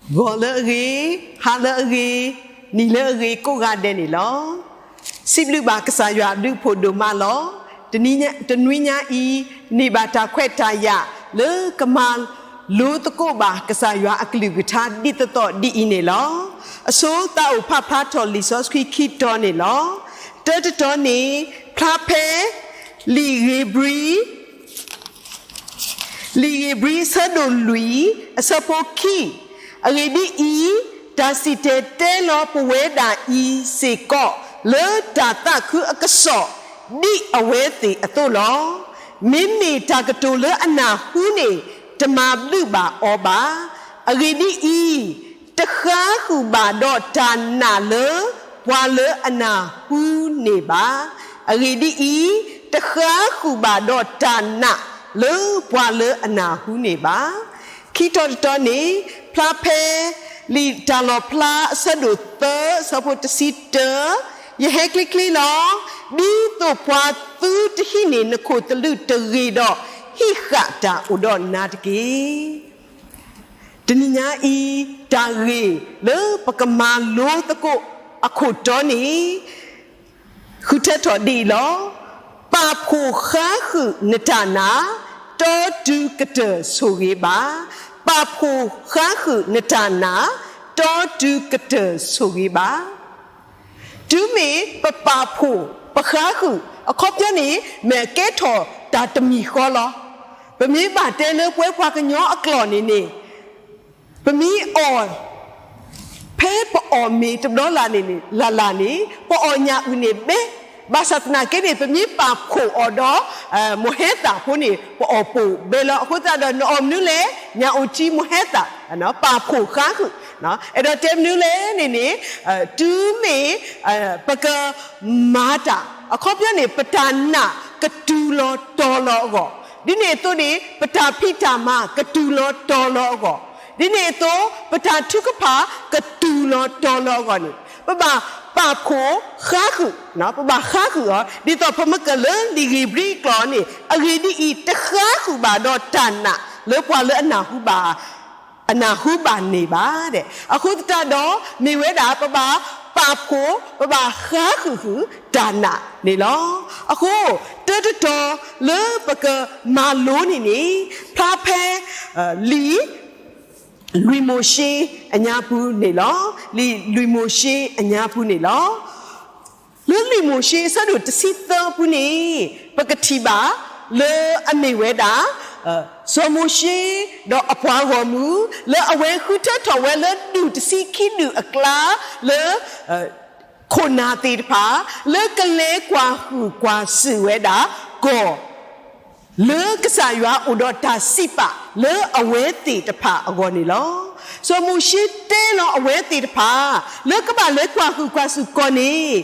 ဂီၤလၢအဂ့ၤ, ဟါလၢအဂ့ၤ, နံၤလၢအဂ့ၤကိးဂၤဒဲးန့ၣ်လီၤ. စံးဘျုးဘၣ်ကစၢ်ယွၤအဘျုးအဖှိၣ်ဒိၣ်မးလီၤ. တနံၤညါ, တနွံညါအံၤ, န့ၢ်ဘၣ်တၢ်ခွဲးတၢ်ယာ်လၢကမၤလိသကိးဘၣ်ကစၢ်ယွၤအကလုၢ်ကထါဒ်သိးသိးဒ်အံၤန့ၣ်လီၤ. အဆိသးအိၣ်ဖးဖျါထီၣ်လံာ်စီဆှံခံတီၤန့ၣ်လီၤ. တၢတတီၤန့ၣ်, ဖျါဖဲလံာ်ဧ့ၤဘြံၤ လံာ်ဧ့ၤဘြံၤအဆၢဒိၣ်လွံၢ် အဆၢဖိခံ, အဂ့ၢ်ဒ်အံၤ, တၢ်စံၣ်တဲၤတဲလီၤပဝဲဒၣ်အံၤစ့ၢ်ကီး လၢတၢ်သးခုအကစီၣ် ဒ်အဝဲသ့ၣ်အသိးလီၤ. မ့မ့ၢ်တၢ်ကတိၤလၢအနၢ်ဟူန့ၣ် တမၤဘျုးဘၣ်အီၤဘၣ်. အဂ့ၢ်ဒ်အံၤ, တဃါဃုာ်ဘၣ်ဒီးတၢ်နာ်လၢပှၤလၢအနၢ်ဟူန့ၢ်ဘၣ်. အဂ့ၢ်ဒ်အံၤ, တဃါဃုာ်ဘၣ်ဒီးတၢ်နာ်လၢပှၤလၢအနၢ်ဟူန့ၢ်ဘၣ်. ခံတီၤတတီၤန့ၣ်, ဖျါဖဲလံာ်တၢ်လီၣ်ဖျါအဆၢဒိၣ်သၢ အဆၢဖိတဆံတၢ, ယဟဲချ့ချ့လီၤ. ဒ်သိးပှၤသုတဟံးန့ၢ်နခိၣ်သလုးတဂ့ၤဒီး, ဟံးဃာ်တၢ်အိၣ်ဒီးနၤတက့ၢ်. တနံၤညါအံၤ, တၢ်ဂ့ၢ်လၢပကမၤလိသကိးအခိၣ်တီန့ၣ်, ဃုထၢထီၣ်ဒ်အံၤလီၤ. ပာ်ဖှိၣ်ဃါဃုာ်နတၢ်နာ်, တီတုၤကတၢၢ်ဆိၣ်ဂ့ၤဘၣ်. ပာ်ဖှိၣ်ဃါဃုာ်နတၢ်နာ်, တီတုၤကတၢၢ်ဆိၣ်ဂ့ၤဘၣ်. တုၤမ့ၢ်ပပာ်ဖှိၣ်ပဃါဃုာ် အခီပညီန့ၣ် မ့ၢ်အကဲထီၣ်တၢ်တမံၤဃီလီၤ. ပမ့ၢ်ဘၣ်တဲလၢပဝဲပှၤကညီအကျိာ်န့ၣ်န့ၣ်, ပမ့ၢ်အီၣ်, ဖဲပအီၣ်မ့ၤတဘျီလၢ်န့ၣ်, လၢ်လၢ်န့ၣ်, ပအီၣ်ညၣ်အုၣ်န့ၣ်ဘဲ, ဘၣ်ဆၣ်သနာ်က့န့ၣ် ပမ့ၢ်ပာ်ဖှိၣ်အီၤဒီး မိၢ်ဟဲသၣ်ဖိန့ၣ် ပအီၣ်ပိာ်ဘဲလီၤ. အဃိသတးဒီး နအီၣ်မနုၤလဲၣ်, ညၣ်အိၣ်ထံမိၢ်ဟဲသၣ်, ပာ်ဖှိၣ်ဃါဃုာ်, အဲၣ်ဒိးတဲမနုၤလဲၣ်န့ၣ်န့ၣ်, တုၤမ့ၢ်ပကမၤတၢ် အခီပညီန့ၣ် ပတၢ်နာ်ကတူၢ်လီၤတီၤလီၤအဂီၢ်, ဒ်န့ၣ်အသိးန့ၣ် ပတၢ်ဖံးတၢ်မၤကတူၢ်လီၤတီၤလီၤအဂီၢ်, ဒ်န့ၣ်အသိး ပတၢ်ထုကဖၣ်ကတူၢ်လီၤတီၤလီၤအဂီၢ်န့ၣ် ပဘၣ်ပာ်ဖှိၣ်ဃါဃုာ်, ပဘၣ်ဃါဃုာ်အီၤ ဒ်သိးပမ့ၢ်ကၢၢ်လၢလံာ်ဧ့ၤဘြံၤအကျိာ်န့ၣ်, အဂ့ၢ်ဒ်အံၤ, တဃါဃုာ်ဘၣ်ဒီးတၢ်နာ်လၢပှၤလၢအနၢ်ဟူဘၣ် အနၢ်ဟူဘၣ်န့ၢ်ဘၣ်. အဃိသတးဒီး မ့ၢ်ဝဲဒၣ်ပဘၣ်ပာ်ဖှိၣ်, ပဘၣ်ဃါဃုာ်ဃုာ်တၢ်နာ်န့ၣ်လီၤ. အဃိတၢတတီၤလၢပကမၤလိန့ၣ်န့ၣ်, ဖျါဖဲလံာ်လွံၢ်မိၤၡ့အညါပူၤန့ၣ်လီၤ. လံာ်လွံၢ်မိၤၡ့အညါပူၤန့ၣ်လီၤ. လၢလံာ်မိၤၡ့အဆၢဒိၣ်တဆံသၢအပူၤန့ၣ်, ပကထံၣ်ဘၣ်လၢအမ့ၢ်ဝဲဒၣ် စီၤမိၤၡ့ဒီးအပှၤဂီၢ်မုၢ် လၢအဝဲဃုထၢထီၣ်ဝဲလၢဒူၣ်တဆံခံဒူၣ်အကျါ လၢ ခိၣ်နၢ်သ့ၣ်တဖၣ် လၢကလဲၤကွၢ်ဟုၣ်ကွၢ်စူၣ်ဝဲဒၣ် ကီၢ် လၢကစၢ်ယွၤအိၣ်ဒီးတၢ်စံးပာ်လၢအဝဲသ့ၣ်တဖၣ်အဂီၢ်န့ၣ်လီၤ. စီၤမိၤၡ့တဲလီၤအဝဲသ့ၣ်တဖၣ် လၢကဘၣ်လဲၤကွၢ်ဟုၣ်ကွၢ်စူၣ်ကီၢ်န့ၣ်,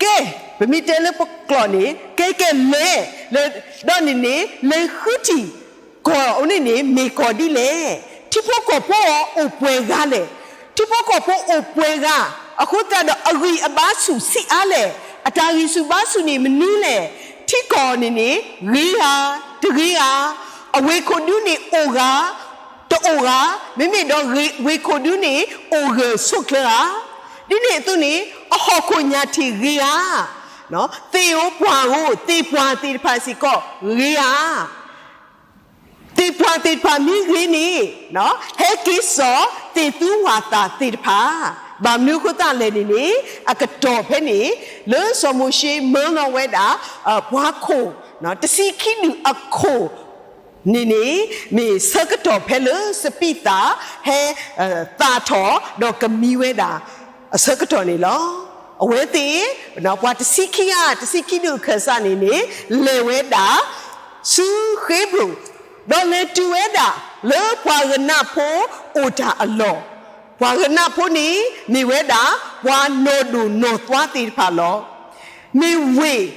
ကဲ, ပမ့ၢ်တဲလၢပကျိာ်န့ၣ် ကဲကဲလဲၤ, ဒီးန့ၣ်န့ၣ် လဲၤဃုထံၣ် ကီၢ်အန့ၣ်န့ၣ် မ့ၢ်ကီၢ်ဒ်လဲၣ်. ထံဖိကီၢ်ဖိအံၤအိၣ်ပှဲၤဂၤလဲၣ်. ထံဖိကီၢ်ဖိအိၣ်ပှဲၤဂၤ, အဃိသတးဒီးအဂံၢ်အဘါဆူၣ်ဆံးအါလဲၣ်. အတၢ်ဂံၢ်ဆူၣ်ဘါဆူၣ်န့ၣ်မနုၤလဲၣ်. ထံကီၢ်န့ၣ်န့ၣ် ဂ့ၤဧါ, တဂ့ၤဧါ, အဝ့ၢ်ခိၣ်ဒူန့ၣ်အိၣ်ဧါ, တအိၣ်ဧါ, မ့မ့ၢ်ဒီးဝ့ၢ်ခိၣ်ဒူန့ၣ် အိၣ်ဂၢၢ်ဆိးကျၢၤဧါ. ဒ်န့ၣ်အသိးန့ၣ် အဟီၣ်ခိၣ်ညၣ်ထံးဂ့ၤဧါ, သ့ၣ်ဧိၤပှၢ်ဧိၤ သ့ၣ်ပှၢ်သ့ၣ်တဖၣ်စ့ၢ်ကီးဂ့ၤဧါ. သ့ၣ်ပှၢ်သ့ၣ်တဖၣ်မ့ၢ်ဂ့ၤန့ၣ် ဟဲက့ၤစိာ်သ့ၣ်သူဝၣ်သၣ်သ့ၣ်တဖၣ်, ဘၣ်မနုၤအဃိသတးလဲၣ်န့ၣ်န့ၣ် အကတီၢ်ဖဲန့ၣ် လၢစီၤမိၤၡ့မၢလီၤဝဲဒၣ် ပှၤခိၣ် တဆံခံဒူၣ်အခိၣ်န့ၣ်န့ၣ် မ့ၢ်ဆၢကတီၢ်ဖဲလၢစပံးသၣ်ဟဲသၣ်ထီၣ် ဒီးကမံဝဲဒၣ်အဆၢကတီၢ်န့ၣ်လီၤ. အဝဲသ့ၣ် ပှၤတဆံခံဂၤ တဆံခံဒူၣ်အခၢၣ်စးန့ၣ်န့ၣ် လဲၤဝဲဒၣ်ဆူဃ့ဘြိၣ်, ဒီးလဲၤတုၤဝဲဒၣ်လၢပှၤကနၣ်ဖိအိၣ်တၢ်အလီၢ်, ပှၤကနၣ်ဖိန့ၣ် မ့ၢ်ဝဲဒၣ်ပှၤနီၢ်ဒိၣ်နီၢ်သွါသ့ၣ်တဖၣ်လီၤ. မ့ၢ်ဝ့ၢ်,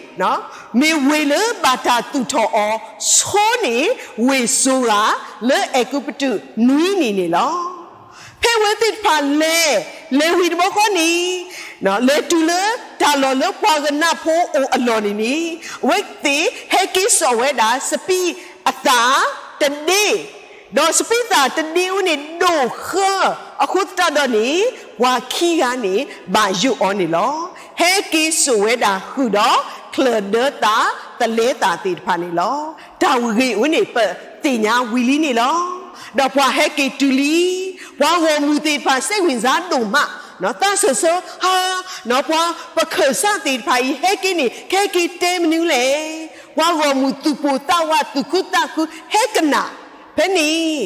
မ့ၢ်ဝ့ၢ်လၢဘၣ်တၢ်သူၣ်ထီၣ်အီၤ ဆိန့ၢ်ဝ့ၢ်စိၤဂၤ လၢအဲၤကူပတူးနွံနံၤန့ၣ်လီၤ. ဖဲအဝဲသ့ၣ်တဖၣ်လဲၤ, လဲၤဝံၤတဘျီဃီန့ၣ် လဲၤတုၤလၢတၢ်လီၢ်လၢပှၤကနၣ်ဖိအိၣ်အလီၢ်န့ၣ်န့ၣ် အဝဲသ့ၣ်ဟဲက့ၤစိာ်ဝဲဒၣ်စပံးအသၣ်တဒ့, ဒီးစပံးသၣ်တဒ့အူန့ၣ်ဒိၣ်ဃၢ, အဃိသတးဒီးန့ၣ် ပှၤခံဂၤန့ၣ် ဘၣ်ယိၣ်အီၤန့ၣ်လီၤ. ဟဲက့ၤစိာ်ဝဲဒၣ်ဃုာ်ဒီး ချၢၣ်ဒၢသၣ် သလဲသၣ်သ့ၣ်တဖၣ်န့ၣ်လီၤ. တၢ်ဂ့ၢ်အူန့ၣ် ပသ့ၣ်ညါဝံၤလံန့ၣ်လီၤ. ဒီးပှၤဟဲက့ၤတုၤလံ, ပှၤဂီၢ်မုၢ်သ့ၣ်တဖၣ် စဲဝံၣ်စါဒိၣ်မး, သးစၢၢ်ဆၢဟါ, ပှၤပခၢၣ်စးသ့ၣ်တဖၣ်အံၤ ဟဲက့ၤန့ၣ် ကဟဲက့ၤတဲမနုၤလဲၣ်. ပှၤဂီၢ်မုၢ်သူၣ်ပိၢ်သးဝး သူၣ်ခုသးခု ဟဲကနၣ်, ဖဲန့ၣ်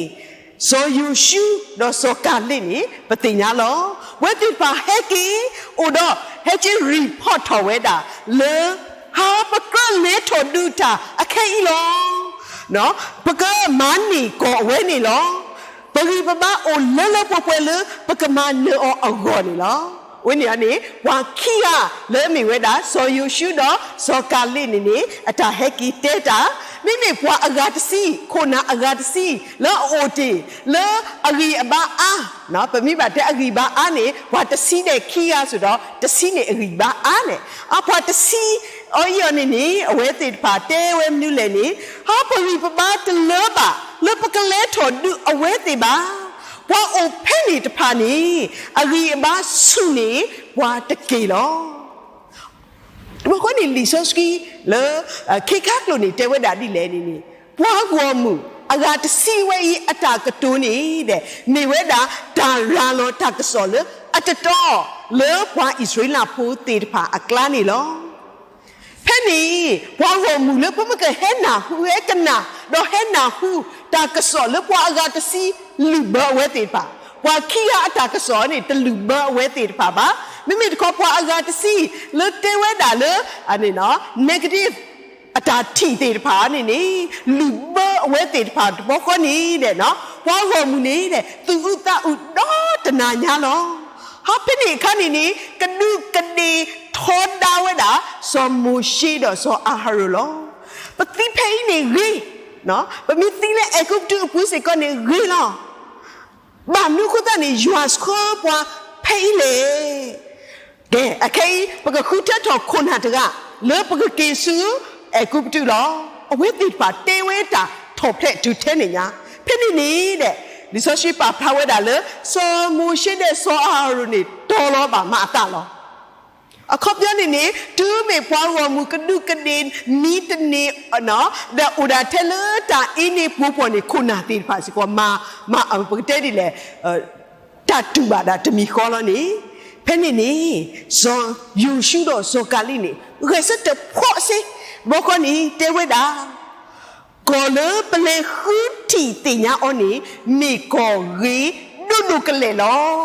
စီၤယိၤၡူဒီးစီၤကၤလ့းန့ၣ် ပသ့ၣ်ညါလီၤ. အဝဲသ့ၣ်တဖၣ်ဟဲက့ၤအိၣ်ဒီး ဟဲက့ၤ report ထီၣ်ဝဲဒၣ်လၢ ဟါ ပကြၢးလဲၤထီၣ်ဒုးတၢ်အခဲအံၤလီၤ. ပကမၤန့ၢ်ကီၢ်အဝဲန့ၣ်လီၤ. ပဂံၢ်ပဘါအိၣ်လၢလၢပှဲၤပှဲၤလၢ ပကမၤနၢၤအီၤအဂီၢ်န့ၣ်လီၤ. အဝဲန့ၣ်န့ၣ် ပှၤခံဂၤလၢအမ့ၢ်ဝဲဒၣ် စီၤယိၤၡူဒီးစီၤကၤလ့းန့ၣ်န့ၣ် အတၢ်ဟဲက့ၤတဲတၢ်, မ့မ့ၢ်ပှၤအဂၤတဆံ, ခိၣ်နၢ်အဂၤတဆံ လၢအအိၣ်တ့ၢ်လၢအဂံၢ်အဘါအါ, ပမ့ၢ်ဘၣ်တဲအဂံၢ်ဘါအါန့ၣ် ပှၤတဆံဒီးခံဂၤစ့ၢ်ဒီး တဆံန့ၣ်အဂံၢ်ဘါအါန့ၣ်, အပှၤတဆံအံၤအီၤန့ၣ်န့ၣ် အဝဲသ့ၣ်တဖၣ်တဲဝဲမနုၤလဲၣ်န့ၣ်, ဟါ ပဂံၢ်ပဘါတလၢဘၣ်လၢပကလဲၤထီၣ်ဒုးအဝဲသ့ၣ်ဘၣ်. ပှၤအိၣ်ဖဲန့ၣ်တဖၣ်န့ၣ် အဂံၢ်အဘါဆူၣ်န့ၢ်ပှၤတက့ၢ်လီၤ. တဘျီဃီန့ၣ် လံာ်စီဆှံလၢ ခ့ခါကျိာ်န့ၣ် တဲဝဲဒၣ်ဒ်လဲၣ်န့ၣ်န့ၣ်, ပှၤဂီၢ်မုၢ်အဂၤတဆံဝဲအံၤ အတၢ်ကတိၤန့ၣ်ဒီး မ့ၢ်ဝဲဒၣ်တၢ်ရၤလီၤတၢ်ကစီၣ်လၢအတတီ လၢပှၤအံၣ်စရ့လးဖိသ့ၣ်တဖၣ်အကျါန့ၣ်လီၤ. ဖဲန့ၣ် ပှၤဂီၢ်မုၢ်လၢပမ့ၢ်ကဟဲနၢ်ဟူဟဲကနၣ် ဒီးဟဲနၢ်ဟူတၢ်ကစီၣ်လၢပှၤအဂၤတဆံလုၢ်ဘၢအဝဲသ့ၣ်တဖၣ်, ပှၤခံဂၤအတၢ်ကစီၣ်န့ၣ် တလုၢ်ဘၢအဝဲသ့ၣ်တဖၣ်ဘၣ်. မ့မ့ၢ်တခီ ပှၤအဂၤတဆံလၢတဲဝဲဒၣ်လၢ negative အတၢ်ထံၣ်သ့ၣ်တဖၣ်န့ၣ်န့ၣ် လုၢ်ဘၢအဝဲသ့ၣ်တဖၣ်တဘျီဃီန့ၣ်ဒီး ပှၤဂီၢ်မုၢ်န့ၣ်ဒီး သူၣ်အုးသးအုးဒီတနၤညါလီၤ. ဟါ ဖဲန့ၣ်အခါန့ၣ်န့ၣ် ကဒူးကဒ့ၣ်ထီဒါဝဲဒၣ် စီၤမိၤၡ့ဒီးစီၤအၤဟရိၣ်လီၤ. ပသံဖဲအံၤန့ၣ်ဂ့ၤ, ပမ့ၢ်သံလၢအဲၤကူပတူးအပူၤစ့ၢ်ကီးန့ၣ်ဂ့ၤလီၤ. ဘၣ်မနုၤအဃိသတးန့ၣ် ယွၤဆှၢပှၤဖဲအံၤလဲၣ်. ကဲ အခဲအံၤ ပကဃုထၢထီၣ်ခိၣ်နၢ်တဂၤ လၢပကက့ၤဆူအဲၤကူပတူးလီၤ. အဝဲသ့ၣ်တဖၣ်တဲဝဲတၢ်ထီၣ်ဖျဲးတုၤထဲန့ၣ်ညါ, ဖဲန့ၣ်န့ၣ်ဒီး လံာ်စီဆှံပာ်ဖျါဝဲဒၣ်လၢ စီၤမိၤၡ့ဒီးစီၤအၤဟရိၣ်န့ၣ် တီလီၤဘၣ်မၤအသးလီၤ. အခီပညီန့ၣ်န့ၣ် တုၤမ့ၢ်ပှၤဂီၢ်မုၢ်ကဒူးကဒ့ၣ်မံတန့ၢ် ဒီးအိၣ်ဒၣ်ထဲလၢတၢ်အ့န့ၢ်ပူၤပှီၢ်န့ၣ် ခိၣ်နၢ်သ့ၣ်တဖၣ်စ့ၢ်ကီး မၤ မၤ ပကတဲဒ်လဲၣ် တၢ်တူၢ်ဘၣ်ဒၣ်တမံၤဃီလီၤန့ၣ်, ဖဲန့ၣ်န့ၣ် စီၤယိၤၡူဒီးစီၤကၤလံးန့ၣ် ဂဲၤဆၢထၢၣ်ဖှီၣ်စ့, ဘီဃီန့ၣ်တဲဝဲဒၣ်, ကီၢ်လၢပလဲၤဃုထံၣ်သ့ၣ်ညါအီၤန့ၣ် မ့ၢ်ကီၢ်ဂ့ၤဒိၣ်ဒိၣ်ကလဲာ်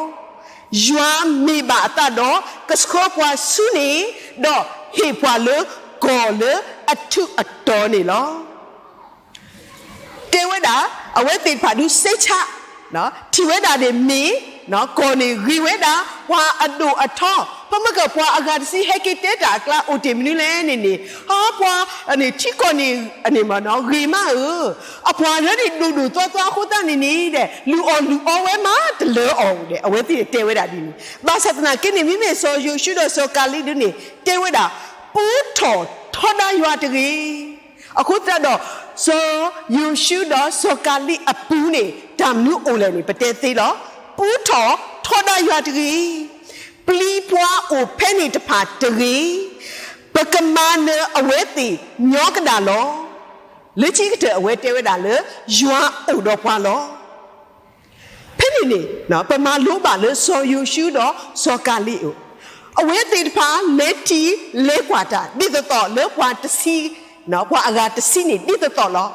လီၤ. ယွၤမ့ၢ်ဘၣ်အသးဒီး ကဆှၢပှၤဆူန့ၣ်, ဒီးဟ့ၣ်ပှၤလၢကီၢ်လၢအထူးအတီၤန့ၣ်လီၤ. တဲဝဲဒၣ် အဝဲသ့ၣ်တဖၣ်ဒုးစဲးဆး ထံၣ်ဝဲဒၣ်န့ၣ်မ့ၢ် ကီၢ်န့ၣ်ဂ့ၤဝဲဒၣ် ပှၤအဒိၣ်အထီ, ပမ့ၢ်ကပှၤအဂၤတဆံဟဲက့ၤတဲတၢ်အကျါအိၣ်တ့ၢ်မနုၤလဲၣ်န့ၣ်န့ၣ်, ဟါ ပှၤန့ၣ်ထံကီၢ်န့ၣ် ဂ့ၤမးဧၢ, အပှၤလၢန့ၣ်ဒိၣ်ဒိၣ်သွါသွါအဃိသတးန့ၣ်န့ၣ်ဒီး လုၢ်အီၣ်လုၢ်အီဝဲမးတလၢအီၤဒီး အဝဲသ့ၣ်တဲဝဲဒၣ်ဒ်န့ၣ်, ဘၣ်ဆၣ်သနာ်က့န့ၣ် မ့မ့ၢ်စီၤယိၤၡူဒီးစီၤကၤလံးဒုန့ၣ် တဲဝဲဒၣ်, ပူထီၣ်ထီဒါယွၤတဂ့ၤ. အဃိသတးဒီး စီၤယိၤၡူဒီးစီၤကၤလံးအပူၤန့ၣ် တၢ်မနုၤအိၣ်လဲၣ်န့ၣ် ပတဲသ့လီၤ. ပူထီၣ်ထီဒါယွၤတဂ့ၤ. ပျံၤပှၤအိၣ်ဖဲန့ၣ်တဖၣ်တဂ့ၤ. ပကမၤနၢၤအဝဲသ့ၣ်ညီကဒၣ်လီၤ. လၢခံကတၢၢ်အဝဲတဲဝဲဒၣ်လၢ ယွၤအိၣ်ဒီးပှၤလီၤ. ဖဲန့ၣ်န့ၣ် ပမၤလိဘၣ်လၢစီၤယိၤၡူဒီးစီၤကၤလံးအအိၣ်, အဝဲသ့ၣ်တဖၣ်လဲၤထံၣ်လဲၤကွၢ်တၢ် ဒ်သိးသိးလၢပှၤတဆံ, ပှၤအဂၤတဆံန့ၣ် ဒ်သိးသိးလီၤ.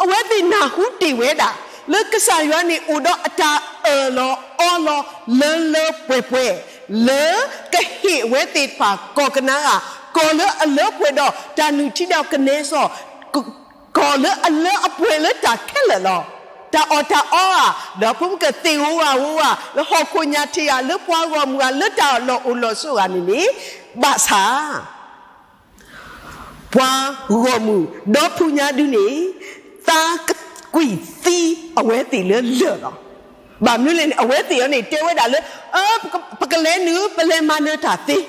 အဝဲသ့ၣ်နၢ်ဟူတ့ၢ်ဝဲဒၣ် လၢကစၢ်ယွၤန့ၣ်အိၣ်ဒီးအတၢ်အၢၣ်လီၤအီလီၤလၢလၢပှဲၤပှဲၤ, လၢကဟ့ၣ်အဝဲသ့ၣ်တဖၣ်ကီၢ်ကနၤဧၣ်, ကီၢ်လၢအလၢပှဲၤဒီးတၢ်နုၢ်ထံဒီးကနဲစီၤ ကီၢ်လၢအလၢအပှဲၤလၢတၢ်ခဲလၢာ်လီၤ. တၢ်အီၣ်တၢ်အီဧါ, ဒီးဖိမုၣ်ကသ့ၣ်ဧိၤဂၤဧိၤဧါ, လၢဟီၣ်ခိၣ်ညၣ်ထံးဧါ, လၢပှၤဂီၢ်မုၢ်ဧါ, လၢတၢ်လီၢ်အိၣ်လီၢ်ဆိးဧါန့ၣ်န့ၣ်, ဘၣ်ဆၣ် ပှၤဂီၢ်မုၢ်ဒီဖုညါဒုန့ၣ် သးကွံာ်သံအဝဲသ့ၣ်လၢလၢၢ်လီၤ. ဘၣ်မနုၤလဲၣ်န့ၣ် အဝဲသ့ၣ်အံၤန့ၣ် တဲဝဲဒၣ်လၢ ပကလဲၤနုာ် ပလဲၤမၤနၢၤတၢ်သ့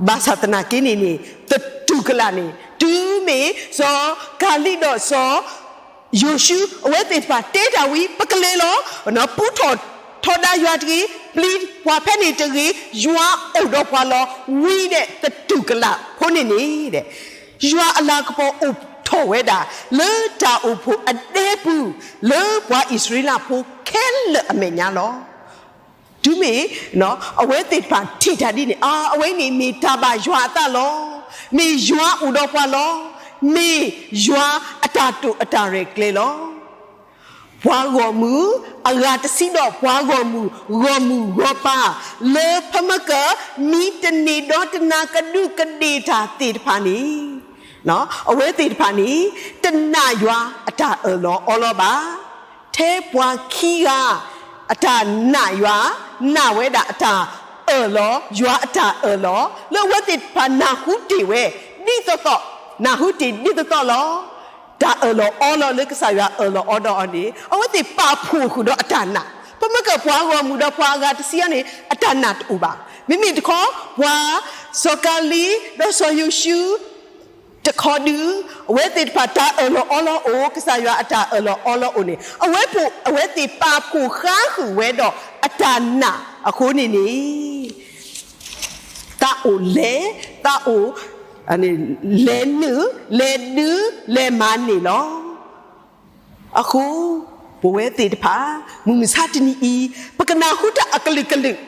ဘၣ်ဆၣ်သနာ်က့န့ၣ်န့ၣ် သတူၢ်ကလာ်န့ၣ် တုၤမ့ၢ်စီၤကၤလံးဒီးစီၤ ယိၤၡူ အဝဲသ့ၣ်တဖၣ်တဲတၢ်ဝံၤ ပကလဲၤလီၤ, ပူထီၣ်ထီဒါယွၤတဂ့ၤ, ပျံၤပှၤဖဲန့ၣ်တဂ့ၤ, ယွၤအိၣ်ဒီးပှၤလီၤ, ဝံဒၣ်သတူၢ်ကလာ်ဖိန့ၣ်န့ၣ်, ယွၤအလၤကပီၤအိၣ်ထီၣ်ဝဲဒၣ် လၢတၢ်အိၣ်ဖှိၣ်အဒဲပူၤ လၢပှၤအံၣ်စရ့လးဖိခဲလၢာ်အမဲာ်ညါလီၤ. တုၤမ့ၢ် အဝဲသ့ၣ်တဖၣ်ထံၣ်တၢ်ဒ်န့ၣ်, အဝဲန့ၣ်မ့ၢ်တၢ်ဘၣ်ယွၤအသးလီၤ. မ့ၢ်ယွၤအိၣ်ဒီးပှၤလီၤ. မ့ၢ်ယွၤအတၢ်တိာ်အတၢ်ရဲၣ်ကျဲၤလီၤ. ပှၤဂီၢ်မုၢ်အဂၤတဆံဒီး ပှၤဂီၢ်မုၢ်ဂီၢ်မုၢ်ဂီၢ်ပၤ လၢဖမကၢၢ် မံတန့ၢ်ဒီတနၤကဒူးကဒ့ၣ်တၢ်သ့ၣ်တဖၣ်န့ၣ်, အဝဲသ့ၣ်တဖၣ်န့ၣ် တနာ်ယွၤအတၢ်အၢၣ်လီၤအီလီၤဘၣ်. ထဲပှၤခံဂၤ အတၢ်နာ်ယွၤ, နာ်ဝဲဒၣ်အတၢ်အၢၣ်လီၤ, ယွၤအတၢ်အၢၣ်လီၤ, လၢအဝဲသ့ၣ်တဖၣ်နၢ်ဟူတ့ၢ်ဝဲ ဒ်သိးသိး, နၢ်ဟူတ့ၢ်ဒ်သိးသိးလီၤ. တၢ်အၢၣ်လီၤအီလီၤလၢကစၢ်ယွၤအၢၣ်လီၤအီလီၤအီၤန့ၣ် အဝဲသ့ၣ်ပာ်ဖှိၣ်ဃုာ်ဒီးအတၢ်နာ်. ပမ့ၢ်ကၢၢ်ပှၤဂီၢ်မုၢ်ဒီးပှၤအဂၤတဆံအံၤန့ၣ် အတၢ်နာ်တအိၣ်ဘၣ်. မ့မ့ၢ်တခီ ပှၤစီၤကၤလံ ဒီးစီၤယိၤၡူ တခီဒု အဝဲသ့ၣ်တဖၣ်တၢ်အၢၣ်လီၤအီလီၤအိၣ်, ကစၢ်ယွၤအတၢ်အၢၣ်လီၤအီလီၤအိၣ်န့ၣ် အဝဲဖိ အဝဲသ့ၣ်ပာ်ဖှိၣ်ဃါဃုာ်ဝဲဒီးအတၢ်နာ်အဃိန့ၣ်န့ၣ် သးအိၣ်လဲၤ, သးအိၣ် လဲၤနုာ်, လဲၤဒုး, လဲၤမၤန့ၢ်လီၤ. အဃိ ပဝဲသ့ၣ်တဖၣ် မုၢ်မဆါတနံၤအံၤ ပကနၢ်ဟူတၢ်အကလုာ်ကလုာ်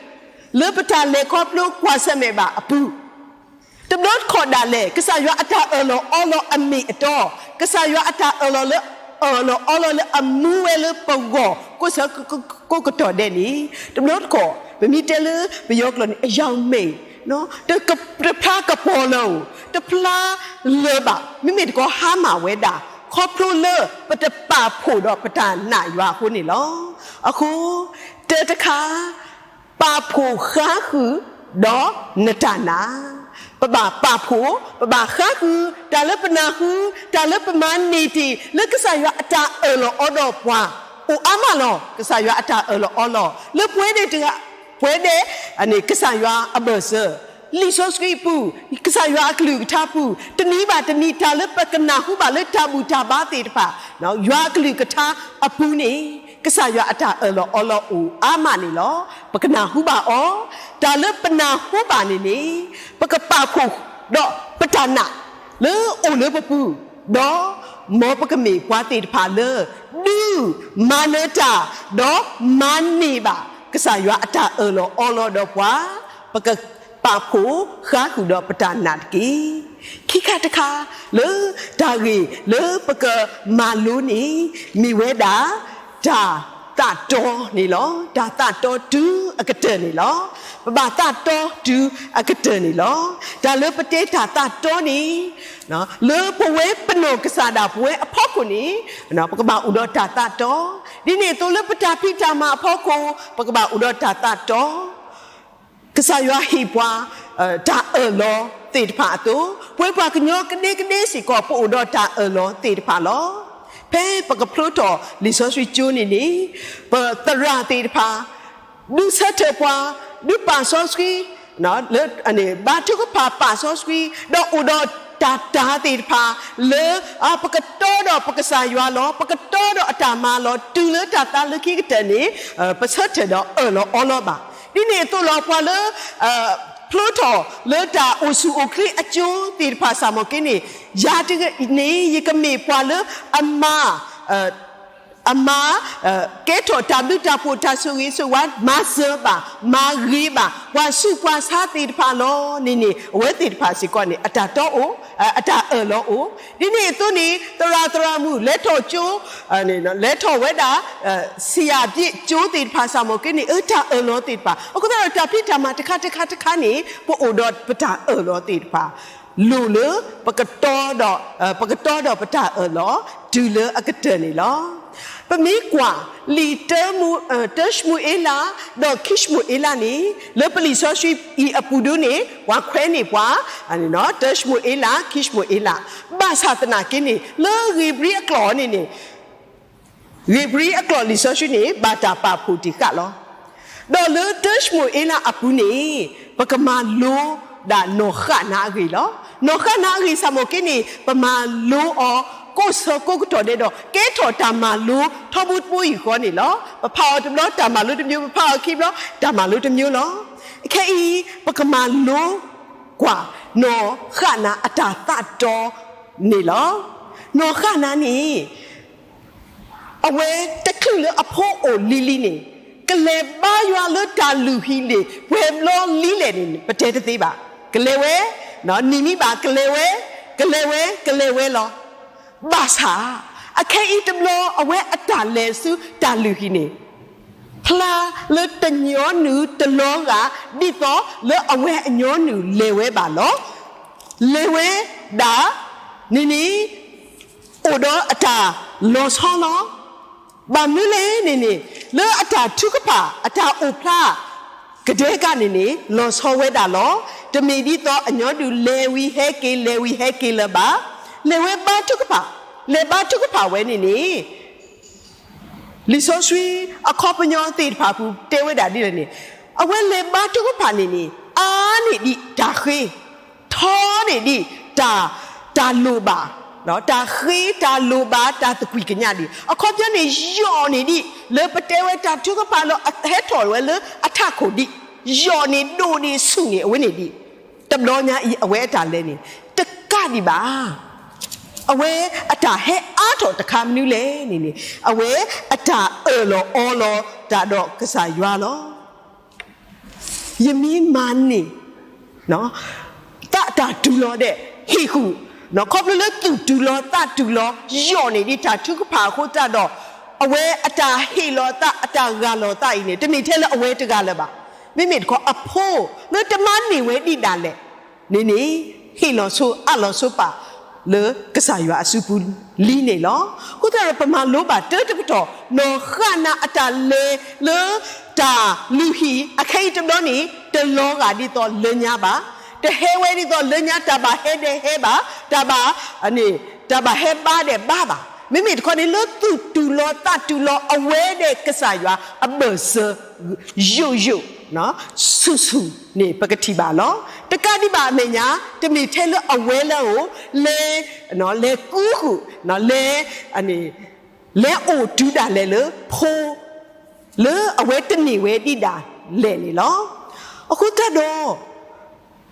လၢပတၢ်လဲၤခီဖျိကွၢ်ဆၢၣ်မဲာ်ဘၣ်အပူၤ တဘျီတခီၣ်ဒၣ်လဲာ် ကစၢ်ယွၤအတၢ်အၢၣ်လီၤအီလီၤအမ့ၢ်အတီ, ကစၢ်ယွၤအတၢ်အၢၣ်လီၤလၢ အၢၣ်လီၤအီလီၤလၢအမူဝဲလၢပဂီၢ် ကိးဆၢကိးကတီၢ်ဒဲးန့ၣ်, တဘျီတခီၣ် ပမ့ၢ်တဲလၢပယီၤကျိာ်န့ၣ် အယောင်မက်, တဖျါကပီၤလၢၤ, တဖျါလၢၤဘၣ်, မ့မ့ၢ်တခီဟါမၢ်ဝဲဒၣ် ခီဖျိလၢပတပာ်ဖှိၣ်ဒီးပတၢ်နာ်ယွၤအဃိန့ၣ်လီၤ. အဃိ တၢ်တခါ ပာ်ဖှိၣ်ဃါဃုာ်ဒီးနတၢ်နာ်, ပဘၣ်ပာ်ဖှိၣ်, ပဘၣ်ဃါဃုာ် တၢ်လၢပနၢ်ဟူ, တၢ်လၢပမၤန့ၢ်တ့ၢ် လၢကစၢ်ယွၤအတၢ်အၢၣ်လီၤအီလီၤပှၤ အိၣ်အါမးလီၤ. ကစၢ်ယွၤအတၢ်အၢၣ်လီၤအီလီၤ လၢပှဲၤဒဲးတဂၤ ပှဲၤဒဲး ကစၢ်ယွၤအဘၢၣ်စၢၤ, လံာ်စီဆှံအပူၤ, ကစၢ်ယွၤအကလုၢ်ကထါပူၤ, တနံၤဘၣ်တနံၤ တၢ်လၢပကနၢ်ဟူဘၣ်လၢတၢ်ဘူၣ်တၢ်ဘါသ့ၣ်တဖၣ်, ယွၤအကလုၢ်ကထါအပူၤန့ၣ် ကစၢ်ယွၤအတၢ်အၢၣ်လီၤအီလီၤအိၣ်အါမးန့ၣ်လီၤ. ပကနၢ်ဟူဘၣ်အီၤ, တၢ်လၢပနၢ်ဟူဘၣ်န့ၣ်န့ၣ် ပကပာ်ဖှိၣ်ဒီးပတၢ်နာ် လၢအိၣ်လၢပပူၤ, ဒီးမ်ပကမ့ၢ်ပှၤသ့ၣ်တဖၣ်လၢ ဒုးမၤနၢၤတၢ် ဒီးမၤန့ၢ်ဘၣ် ကစၢ်ယွၤအတၢ်အၢၣ်လီၤအီလီၤဒီးပှၤ, ပကပာ်ဖှိၣ်ဃါဃုာ်ဒီးပတၢ်နာ်တက့ၢ်. ခံခါတခါ လၢတၢ်ဂ့ၢ်လၢပကမၤလိန့ၣ် မ့ၢ်ဝဲဒၣ် တၢ်သးတီန့ၣ်လီၤ. တၢ်သးတီတုၤအကတၢၢ်န့ၣ်လီၤ. ပဘၣ်သးတီတုၤအကတၢၢ်န့ၣ်လီၤ. တၢ်လၢပတဲတၢ်သးတီန့ၣ် လၢပဝဲပနီၢ်ကစၢ်ဒၣ်ပဝဲအဖီခိၣ်န့ၣ် ပကဘၣ်အိၣ်ဒီးတၢ်သးတီ, ဒ်န့ၣ်အသိးလၢပတၢ်ဖံးတၢ်မၤအဖီခိၣ် ပကဘၣ်အိၣ်ဒီးတၢ်သးတီ, ကစၢ်ယွၤဟ့ၣ်ပှၤ တၢ်အၢၣ်လီၤသ့ၣ်တဖၣ်အသိး, ပဝဲပှၤကညီကဒဲကဒဲစ့ၢ်ကီး ပအိၣ်ဒီးတၢ်အၢၣ်လီၤသ့ၣ်တဖၣ်လီၤ. ဖဲပကဖျိထီၣ်လံာ်စီဆှံကၠိန့ၣ်န့ၣ် ပသရၣ်သ့ၣ်တဖၣ် ဒုးဆၢထၢၣ်ပှၤ, ဒုးပာ်စီဆှံ, ဘါထုကဖၣ်ပာ်စီဆှံ, ဒီးအိၣ်ဒီးတၢ်တၤသ့ၣ်တဖၣ် လၢ ပကတီဒီးပကစၢ်ယွၤလီၤ, ပကတီဒီးအတၢ်မၤလီၤ, တုၤလၢတၢ်သါလၢခံကတၢၢ်န့ၣ် ပဆၢထၢၣ်ဒီးအၢၣ်လီၤအီလီၤဘၣ်. ဒ်န့ၣ်အသိးလီၤ ပှၤလၢ ဖျိထီၣ်လၢတၢ်အိၣ်ဆူၣ်အိၣ်ချ့အကၠိသ့ၣ်တဖၣ် စၢ်မီၢ်က့န့ၣ်, ယၤတဂၤန့ၣ် ယကမ့ၢ်ပှၤလၢအမၤ အမၤ ကဲထီၣ်တၢ်ဘျုးတၢ်ဖှိၣ်တၢ်ဆိၣ်ဂ့ၤဆိၣ်ဝါ မၤစၢၤဘၣ် မၤဂ့ၤဘၣ် ပှၤဆူးပှၤဆါသ့ၣ်တဖၣ်လီၤန့ၣ်န့ၣ် အဝဲသ့ၣ်တဖၣ်စ့ၢ်ကီးန့ၣ် အတၢ်တီအိၣ် အတၢ်အၢၣ်လီၤအိၣ်. ဒ်န့ၣ်အသိးန့ၣ် သရၣ်သရၣ်မုၣ် လဲၤထီၣ်ကၠိ လဲၤထီၣ်ဝဲဒၣ် ဆံးယၤဘျ့းကၠိသ့ၣ်တဖၣ် စၢ်မီၢ်က့န့ၣ် အတၢ်အၢၣ်လီၤသ့ၣ်တဖၣ် အဃိသတးဒီး တၢ်ဖံးတၢ်မၤတခါတခါတခါန့ၣ် ပအိၣ်ဒီးပတၢ်အၢၣ်လီၤသ့ၣ်တဖၣ် လိၣ်လၢ ပကတီဒီး ပကတီဒီးပတၢ်အၢၣ်လီၤ တုၤလၢအကတၢၢ်န့ၣ်လီၤ. ပမ့ၢ်ကွၢ် လံာ် တၢၡမူၤအ့လး ဒီးခံၡမူၤအ့လးန့ၣ် လၢပလံာ်စီဆှံအံၤအပူၤဒုန့ၣ် ပှၤခွဲးန့ၢ်ပှၤ တၢၡမူၤအ့လး ခံၡမူၤအ့လး ဘၣ်ဆၣ်သနာ်က့န့ၣ် လၢဧ့ၤဘြံၤအကျိာ်န့ၣ်န့ၣ် ဧ့ၤဘြံၤအကျိာ်လံာ်စီဆှံန့ၣ် ဘၣ်တၢ်ပာ်ဖှိၣ်တံၢ်ဃာ်လီၤ. ဒီးလၢတၢၡမူၤအ့လးအပူၤန့ၣ် ပကမၤလိဒၣ်နီၢ်ဃၣ်နါအဂ့ၢ်လီၤ. နီၢ်ဃၣ်နါအဂ့ၢ် စၢ်မီၢ်က့န့ၣ် ပမၤလိအီၤ ကိးဆၢကိးကတီၢ်ဒဲးဒီး ကဲထီၣ်တၢ်မၤလိထီဘိတဘိအံၤဃီန့ၣ်လီၤ. ပဖးအီၤတဘျီတၢ်မၤလိတမျိုး, ပဖးအီၤခံဘျီတၢ်မၤလိတမျိုးလီၤ. ခဲအံၤ ပကမၤလိ ကွၢ် နီၢ်ဃၣ်နၤအတၢ်သးတီန့ၣ်လီၤ. နီၢ်ဃၣ်နၤန့ၣ် အဝဲတချုးလၢအဖိအိၣ်လံၤလံၤန့ၣ် ကလဲၤဘါယွၤလၢတၢ်လုၢ်ဟံၣ်န့ၣ် ပှဲၤဘျီလံလဲၣ်န့ၣ် ပတဲတသ့ဘၣ်. ကလဲၤဝဲ, နံၤမံဘၣ် ကလဲၤဝဲ, ကလဲၤဝဲ ကလဲၤဝဲလီၤ. ဘၣ်ဆၣ် အခဲအံၤတဘျီ အဝဲအတၢ်လဲၤဆူတၢ်လုၢ်ဟံၣ်န့ၣ် ဖျါလၢတညီနုၢ်တလီၤဂာ် ဒ်သိးလၢအဝဲအညီနုၢ်လဲၤဝဲဘၣ်လီၤ. လဲၤဝဲဒၣ်န့ၣ်န့ၣ် အိၣ်ဒီးအတၢ်လီၤဆီလီၤ. ဘၣ်မနုၤလဲၣ်န့ၣ်န့ၣ် လၢအတၢ်ထုကဖၣ် အတၢ်အိၣ်ဖျါ ကဒဲကန့ၣ်န့ၣ် လီၤဆီဝဲဒၣ်လီၤ. တမ့ၢ်ဒ်သိးအညီနုၢ်လဲၤဝံၤဟဲက့ၤ လဲၤဝံၤဟဲက့ၤလၢၤဘၣ်. လဲၤဝဲဘါထုကဖၣ်, လဲၤဘါထုကဖၣ်ဝဲန့ၣ်န့ၣ် လံာ်စီဆှံအခီပညီသ့ၣ်တဖၣ်အပူၤတဲဝဲဒၣ်ဒ်လဲၣ်န့ၣ်, အဝဲလဲၤဘါထုကဖၣ်န့ၣ်န့ၣ် အါန့ၢ်ဒံးတၢ်ဃ့, ထီန့ၢ်ဒံးတၢ်, တၢ်လိၣ်ဘၣ်, တၢ်ဃ့တၢ်လိၣ်ဘၣ်တၢ်သကွံာ်ကညးဒံး, အခီပညီန့ၣ် ယိာ်န့ၢ်ဒံး လၢပတဲဝဲတၢ်ထုကဖၣ်လၢအဟဲထီၣ်ဝဲလၢအထးခိၣ်ဒံး, ယိာ်န့ၢ်ဒိၣ်န့ၢ်ဆူၣ်န့ၢ်အဝဲန့ၣ်ဒံး, တဘျီညါအံၤအဝဲအတၢ်လဲၤန့ၣ် တကးဒံးဘၣ် အဝဲအတၢ်ဟဲအါထီၣ်တခါမနုၤလဲၣ်န့ၣ်န့ၣ်, အဝဲအတၢ်အၢၣ်လီၤအီလီၤတၢ်ဒီးကစၢ်ယွၤလီၤ. ယမ့ၢ်မၤန့ၢ် သးတၢ်တူၢ်လီၤဒဲး ဟ့ၣ်ဃုာ်, ခီဖျိလၢသူၣ်တူၢ်လီၤသးတူၢ်လီၤ ယိာ်န့ၢ်ဒံးတၢ်ထုကဖၣ်အဃိသတးဒီး, အဝဲအတၢ်ဟ့ၣ်လီၤသးအတၢ်ဂၢ်လီၤသးအံၤန့ၣ် တမ့ၢ်ထဲလၢအဝဲတဂၤလၢၤဘၣ်. မ့မ့ၢ်တခီအဖိလၢတမၤန့ၢ်ဝဲဒံးဒၣ်လဲာ်န့ၣ်န့ၣ် ဟ့ၣ်လီၤဆိအၢၣ်လီၤဆိပာ်လၢကစၢ်ယွၤအစုပူၤလံန့ၣ်လီၤ. အဃိသတးဒီးပမၤလိဘၣ်တၢ်တပတီၢ် နီၢ်ဃၣ်နၤအတၢ်လဲၤလၢတၢ်လုၢ်ဟံၣ် အခဲအံၤတဘျီန့ၣ် တလီၤဂာ်ဒ်သိးလၢညါဘၣ်, တဟဲဝဲဒ်သိးလၢညါ တၢ်ဘၣ်ဟဲဒဲးဟဲဘၣ်, တၢ်ဘၣ် တၢ်ဘၣ်ဟဲဘါဒဲးဘါဘၣ်. မ့မ့ၢ်တခီန့ၣ် လၢသူၣ်တူၢ်လိာ်သးတူၢ်လိာ်အဝဲဒဲးကစၢ်ယွၤအဘၢၣ်စၢၤယိာ်ယိာ် ဆူၣ်ဆူၣ်န့ၣ် ပကထံၣ်ဘၣ်လီၤ. တကးဒံးဘၣ်အမဲာ်ညါ တမ့ၢ်ထဲလၢအဝဲလၢအအိၣ် လဲၤ လဲၤကူဃုာ် လဲၤ လဲၤအိၣ်တုၤဒၣ်လဲာ်လၢဖိ လၢအဝဲတန့ၢ်ဝဲဒံးဒၣ်လဲာ်န့ၣ်လီၤ. အဃိသတးဒီး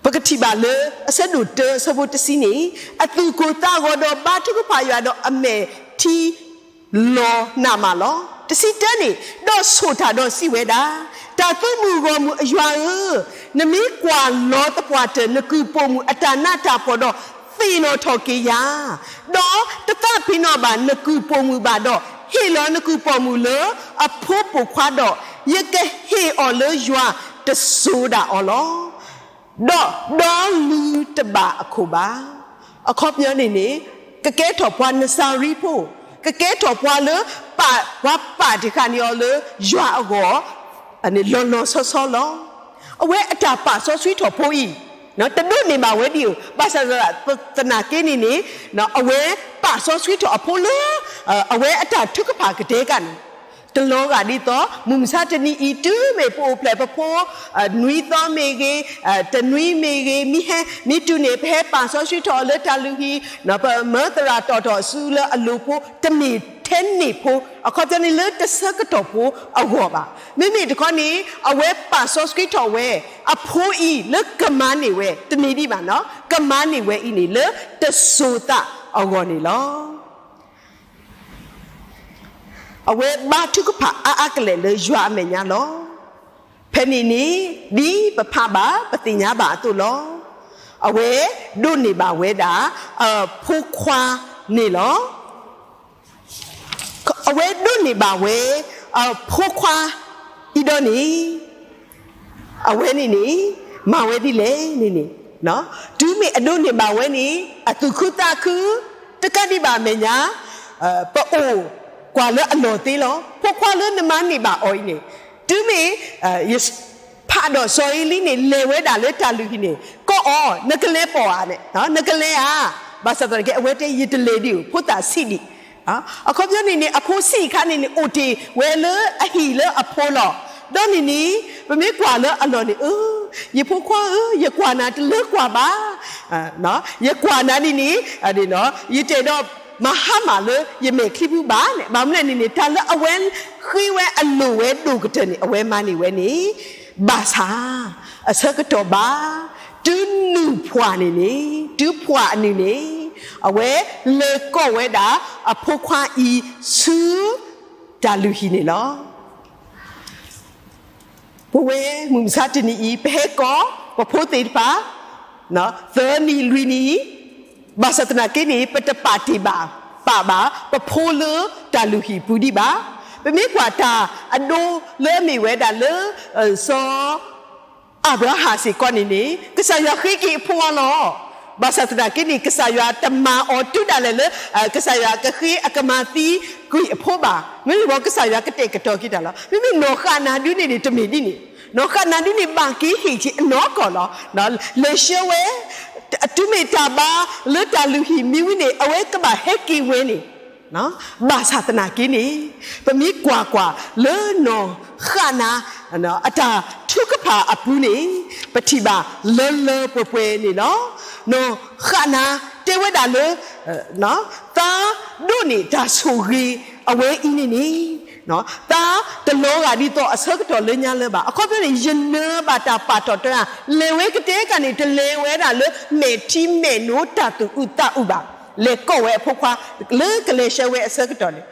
ပကထံၣ်ဘၣ်လၢအဆၢဒိၣ်တၢအဆၢဖိတဆံန့ၣ်, အသူၣ်ကိၢ်သးဂီၤဒီးဘါထုကဖၣ်ယွၤဒီးအမဲာ်ထံလီၤနးမးလီၤ. တဆံတၢန့ၣ်, ဒီးဆိၣ်တၢ်ဒီးစံးဝဲဒၣ်, တၢ်သူၣ်မုာ်ဂီၢ်မုာ်အယွၤဧၢ, နမ့ၢ်ကွၢ်လီၤသပှၢ်တၢၢ်နကုၢ်ပိာ်မုၣ်အတၢ်နးတၢ်ဖှီၣ်ဒီးသ့ၣ်နီၣ်ထီၣ်က့ၤယၤ, ဒီးတသးပ့ၤနီၣ်ဘၣ်နကုၢ်ပိာ်မုၣ်ဘၣ်ဒီး, ဟ့ၣ်လီၤနကုၢ်ပိာ်မုၣ်လၢအဖိပိာ်ခွါဒီး, ယကဟ့ၣ်အီၤလၢယွၤတစိၤဒၣ်အီၤလီၤ. ဒီးဒီလုၢ်တဘၣ်အခိၣ်ဘၣ်. အခီပညီန့ၣ်န့ၣ်, ကကဲထီၣ်ပှၤနစၤရံဖိ, ကကဲထီၣ်ပှၤလၢပာ်, ပှၤပာ်တ့ၢ်ဃာ်န့ၢ်အီၤလၢယွၤအဂီၢ် လီၤလီၤဆီဆီလီၤ. အဝဲအတၢ်ပာ်စီဆှံထီၣ်ဖိအံၤ တဒိးန့ၢ်ဘၣ်ဝဲဒံးဧိၤ, ဘၣ်ဆၣ်သနာ်က့န့ၣ်န့ၣ်, အဝဲပာ်စီဆှံထီၣ်အဖိလၢ အဝဲအတၢ်ထုကဖၣ်ကတဲာ်ကန့ၣ် တလီၤဂာ်ဒ်သိး မုၢ်မဆါတနံၤအံၤ တုၤမ့ၢ်ပအိၣ်ဖျဲၣ်ပဖိ နွံသီမ့ၢ်ဂ့ၤ, တနွံမ့ၢ်ဂ့ၤ, မ့ၢ်ဟဲ, မ့ၢ်တုၤန့ၣ် ပဟဲပာ်စီဆှံထီၣ်အီၤလၢတၢ်လုၢ်ဟံၣ်, ပမၢသရၣ်တီၣ်ထီၣ်ဆူလၢအလိၤဖိ, တမ့ၢ်ထဲန့ၣ်ဖိ, အခီပညီန့ၣ်လၢတဆၢကတီၢ်ဖိအဂီၢ်ဘၣ်. မ့မ့ၢ်တခီန့ၣ် အဝဲပာ်စီဆှံထီၣ်ဝဲ အဖိအံၤလၢကမၤန့ၢ်ဝဲ တမ့ၢ်ဒံးဘၣ်နီၤ, ကမၤန့ၢ်ဝဲအံၤန့ၣ်လၢတစိၤသးအဂီၢ်န့ၣ်လီၤ. အဝဲဘါထုကဖၣ်အါအါကလဲာ်လၢယွၤအမဲာ်ညါလီၤ. ဖဲန့ၣ်န့ၣ် ဒ်ပဖးဘၣ် ပသ့ၣ်ညါဘၣ်အသိးလီၤ. အဝဲဒိးန့ၢ်ဘၣ်ဝဲဒၣ် အဖိခွါန့ၣ်လီၤ. အဝဲဒိးန့ၢ်ဘၣ်ဝဲ အဖိခွါအံၤဒီးန့ၣ် အဝဲန့ၣ်န့ၣ် မၤဝဲဒ်လဲၣ်န့ၣ်န့ၣ်, တုၤမ့ၢ်အဒိးန့ၢ်ဘၣ်ဝဲန့ၣ် အသူၣ်ခုသးခု တကးဒံးဘၣ်အမဲာ်ညါ ပအိၣ်ကွၢ်လၢအလီၢ်သ့လီၤ. ဖိခွါလၢနမၤန့ၢ်ဘၣ်အီၤအံၤန့ၣ် တုၤမ့ၢ် ဖးဒီးစီၤဧ့လံန့ၣ် လဲၤဝဲဒၣ်လၢတၢ်လုၢ်ဟံၣ်န့ၣ် ကိးအီၤ နကလဲၤပိာ်ဧါန့ၣ်, နကလဲၤဧါ, ဘၣ်ဆၣ်သနာ်က့ အဝဲတဲယတလဲၤဒံးဧိၤ ဖိသၣ်ဆံးဒံး. အခီပညီန့ၣ်န့ၣ် အဖိဆံးအခါန့ၣ်န့ၣ်အိၣ်တ့ၢ်ဝဲလၢအဟံၣ်လၢအဖိလီၤ. ဒီးန့ၣ်န့ၣ် ပမ့ၢ်ကွၢ်လၢအလီၢ်န့ၣ် အၢ ယဖိခွါဧၢ ယကွၢ်နၤတလၢကွၢ်ဘၣ်. ယကွၢ်နၤဒ်န့ၣ် ယတဲဒီး မၤဟါမၢ်လၢယမဲာ်ချံပူၤဘၣ်န့ၣ်, ဘၣ်မနုၤလဲၣ်န့ၣ်န့ၣ် တၢ်လၢအဝဲဃ့ဝဲအလိၣ်ဝဲဒိၣ်ကတၢၢ်န့ၣ် အဝဲမၤန့ၢ်ဝဲန့ၣ်, ဘၣ်ဆၣ် အဆၢကတီၢ်ဘၣ်, တုၤနုၢ်ဖှၣ်န့ၣ်န့ၣ်, တုၤဖှၣ်အနုၢ်န့ၣ်, အဝဲလဲၤကိးဝဲဒၣ်အဖိခွါအံၤဆူတၢ်လုၢ်ဟံၣ်န့ၣ်လီၤ. ပဝဲမုၢ်မဆါတနံၤအံၤ ပဟဲကိးပဖိသ့ၣ်တဖၣ် သၢနံၣ်လွံၢ်နံၣ်, ဘၣ်ဆၣ်သနာ်က့န့ၣ် ပတပာ်တ့ၢ်ဘၣ် ပာ်ဘၣ်ပဖိလၢတၢ်လုၢ်ဟံၣ်ပူၤဒံးဘၣ်. ပမ့ၢ်ကွၢ်တၢ်အဒိလၢအမ့ၢ်ဝဲဒၣ်လၢ စီၤ အၤဘြၤဟၣ်စ့ၢ်ကီးန့ၣ်န့ၣ် ကစၢ်ယွၤဃ့က့ၤအဖိအီၤလီၤ. ဘၣ်ဆၣ်သနာ်က့န့ၣ် ကစၢ်ယွၤတမၤအီၤတုၤဒၣ်လဲာ်လၢ ကစၢ်ယွၤကဃ့အကမၤသံကွံာ်အဖိဘၣ်. မ့မ့ၢ်ဘၣ် ကစၢ်ယွၤကတဲာ်ကတီၤက့ၤတၢ်လီၤ. မ့မ့ၢ်နီၢ်ဃၣ်နၤဒုန့ၣ်န့ၣ် တမ့ၢ်ဒ်န့ၣ်, နီၢ်ဃၣ်နၤဒုန့ၣ် ဘၣ်က့ၤဟ့ၣ်က့ၤအနီၢ်ကီၢ်လီၤ. လဲၤဆှၢဝဲ တုၤမ့ၢ်တၢ်ဘါလၢတၢ်လုၢ်ဟံၣ်မံဝံၤန့ၣ် အဝဲကဘၣ်ဟဲက့ၤဝဲန့ၣ် ဘၣ်ဆၣ်သနာ်က့န့ၣ် ပမ့ၢ်ကွၢ်ကွၢ်လၢနီၢ်ဃၣ်နၤ အတၢ်ထုကဖၣ်အပူၤန့ၣ် ပထံၣ်ဘၣ်လၢလၢပှဲၤပှဲၤန့ၣ်လီၤ. နီၢ်ဃၣ်နၤတဲဝဲဒၣ်လၢ သးဒိးန့ၢ်တၢ်ဆိၣ်ဂ့ၤအဝဲအံၤန့ၣ်န့ၣ် သးတလီၤဂာ်ဒ်သိးအဆၢကတီၢ်လၢညါလၢၤဘၣ်. အခီပညီန့ၣ် ယနၢၤဘၣ်တၢ်ပာ်ထီၣ်တၢ်ဧါ, လဲၤဝဲကတဲကးန့ၣ် တလဲၤဝဲဒၣ်လၢမဲာ်ထံမဲာ်နိတၢ်သူၣ်အုးသးအုးဘၣ်. လဲၤကိးဝဲအဖိခွါ လၢကလဲၤဆှၢဝဲအဆၢကတီၢ်န့ၣ်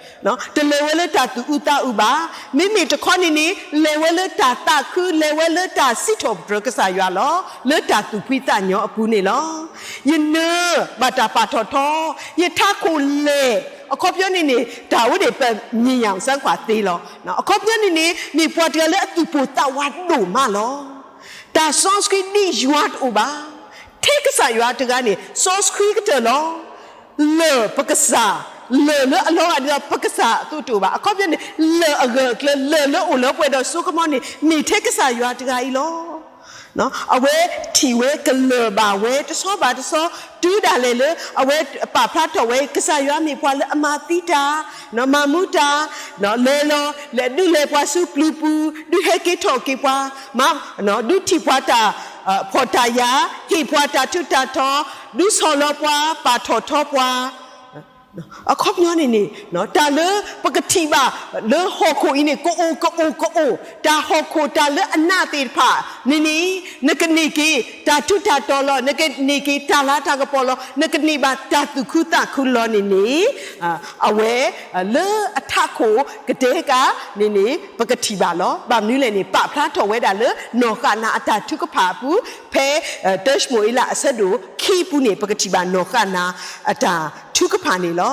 တလဲၤဝဲလၢတၢ်သူၣ်အုးသးအုးဘၣ်. မ့မ့ၢ်တခီန့ၣ်န့ၣ် လဲၤဝဲလၢတၢ်သးခု, လဲၤဝဲလၢတၢ်စံးထီၣ်ပတြၢၤကစၢ်ယွၤလီၤ. လၢတၢ်သူၣ်ဖှံသးညီအပူၤန့ၣ်လီၤ. ယနၢၤဘၣ်တၢ်ပာ်ထီၣ်ထီ, ယထးခိၣ်လဲၢ်, အခီပညီန့ၣ်န့ၣ် တၢ်အိၣ်ဒံးပမံၤညၣ်စၢ်ကွၢ်သ့လီၤ. အခီပညီန့ၣ်န့ၣ် မ့ၢ်ပှၤတဂၤလၢအသူၣ်ပိၢ်သးဝးဒိၣ်မးလီၤ. တၢ်စီဆှံဒ်ယွၤတအိၣ်ဘၣ်. ထဲကစၢ်ယွၤတဂၤန့ၣ် စီဆှံကတၢၢ်လီၤ. လၢၢ်ပကစၢ်, လၢၢ်လၢအလီၤဂာ်ဒ်သိးပကစၢ်အသိးတအိၣ်ဘၣ်. အခီပညီန့ၣ် လၢၢ်အဂၢၢ်အကျၢၤ လၢၢ်လၢအိၣ်လၢပှဲၤဒီးစိကမီၤန့ၣ် မ့ၢ်ထဲကစၢ်ယွၤတဂၤအံၤလီၤ. အဝဲထံၣ်ဝဲကလၢၢ်ဘၣ်ဝဲတဆီဘၣ်တဆီ တုၤဒၣ်လဲာ်လၢ အဝဲပာ်ဖျါထီၣ်ဝဲ ကစၢ်ယွၤမ့ၢ်ပှၤလၢအမၤသံတၢ်, မၤမူတၢ်, လဲၤလီၤ ဒုးလဲၤပှၤဆူပျုၤပူၤ, ဒုးဟဲက့ၤထီၣ်က့ၤပှၤ, ဒုးထံၣ်ပှၤတၢ်ဖှီၣ်တၢ်ယာ်, ဟ့ၣ်ပှၤတၢ်ထူးတၢ်တီၤ, ဒုးဆီၣ်လီၤပှၤ, ပာ်ထီၣ်ထီပှၤ အခီပညီန့ၣ်န့ၣ် တၢ်လၢပကထံၣ်ဘၣ်လၢဟီၣ်ခိၣ်အံၤန့ၣ် ကအိၣ်ကအိၣ်ကအိၣ်, တၢ်ဟီၣ်ခိၣ်တၢ်လၢအနးသ့ၣ်တဖၣ်န့ၣ်န့ၣ် နကန့ၢ်က့ၤတၢ်ထူးတၢ်တီၤလီၤ, နကန့ၢ်က့ၤတၢ်လၤတၢ်ကပီၤလီၤ, နကန့ၢ်ဘၣ်တၢ်သူၣ်ခုသးခုလီၤန့ၣ်န့ၣ် အဝဲလၢအထးခိၣ်ကတဲကးန့ၣ်န့ၣ် ပကထံၣ်ဘၣ်လီၤ. ဘၣ်မနုၤလဲၣ်န့ၣ် ပာ်ဖျါထီၣ်ဝဲဒၣ်လၢနီၢ်ဃၣ်နၤအတၢ်ထုကဖၣ်အပူၤ, ဖဲ တၢၡမူၤအ့လးအဆၢဒိၣ်ခံပူၤန့ၣ် ပကထံၣ်ဘၣ်နီၢ်ဃၣ်နၤအတၢ်ထုကဖၣ်န့ၣ်လီၤ.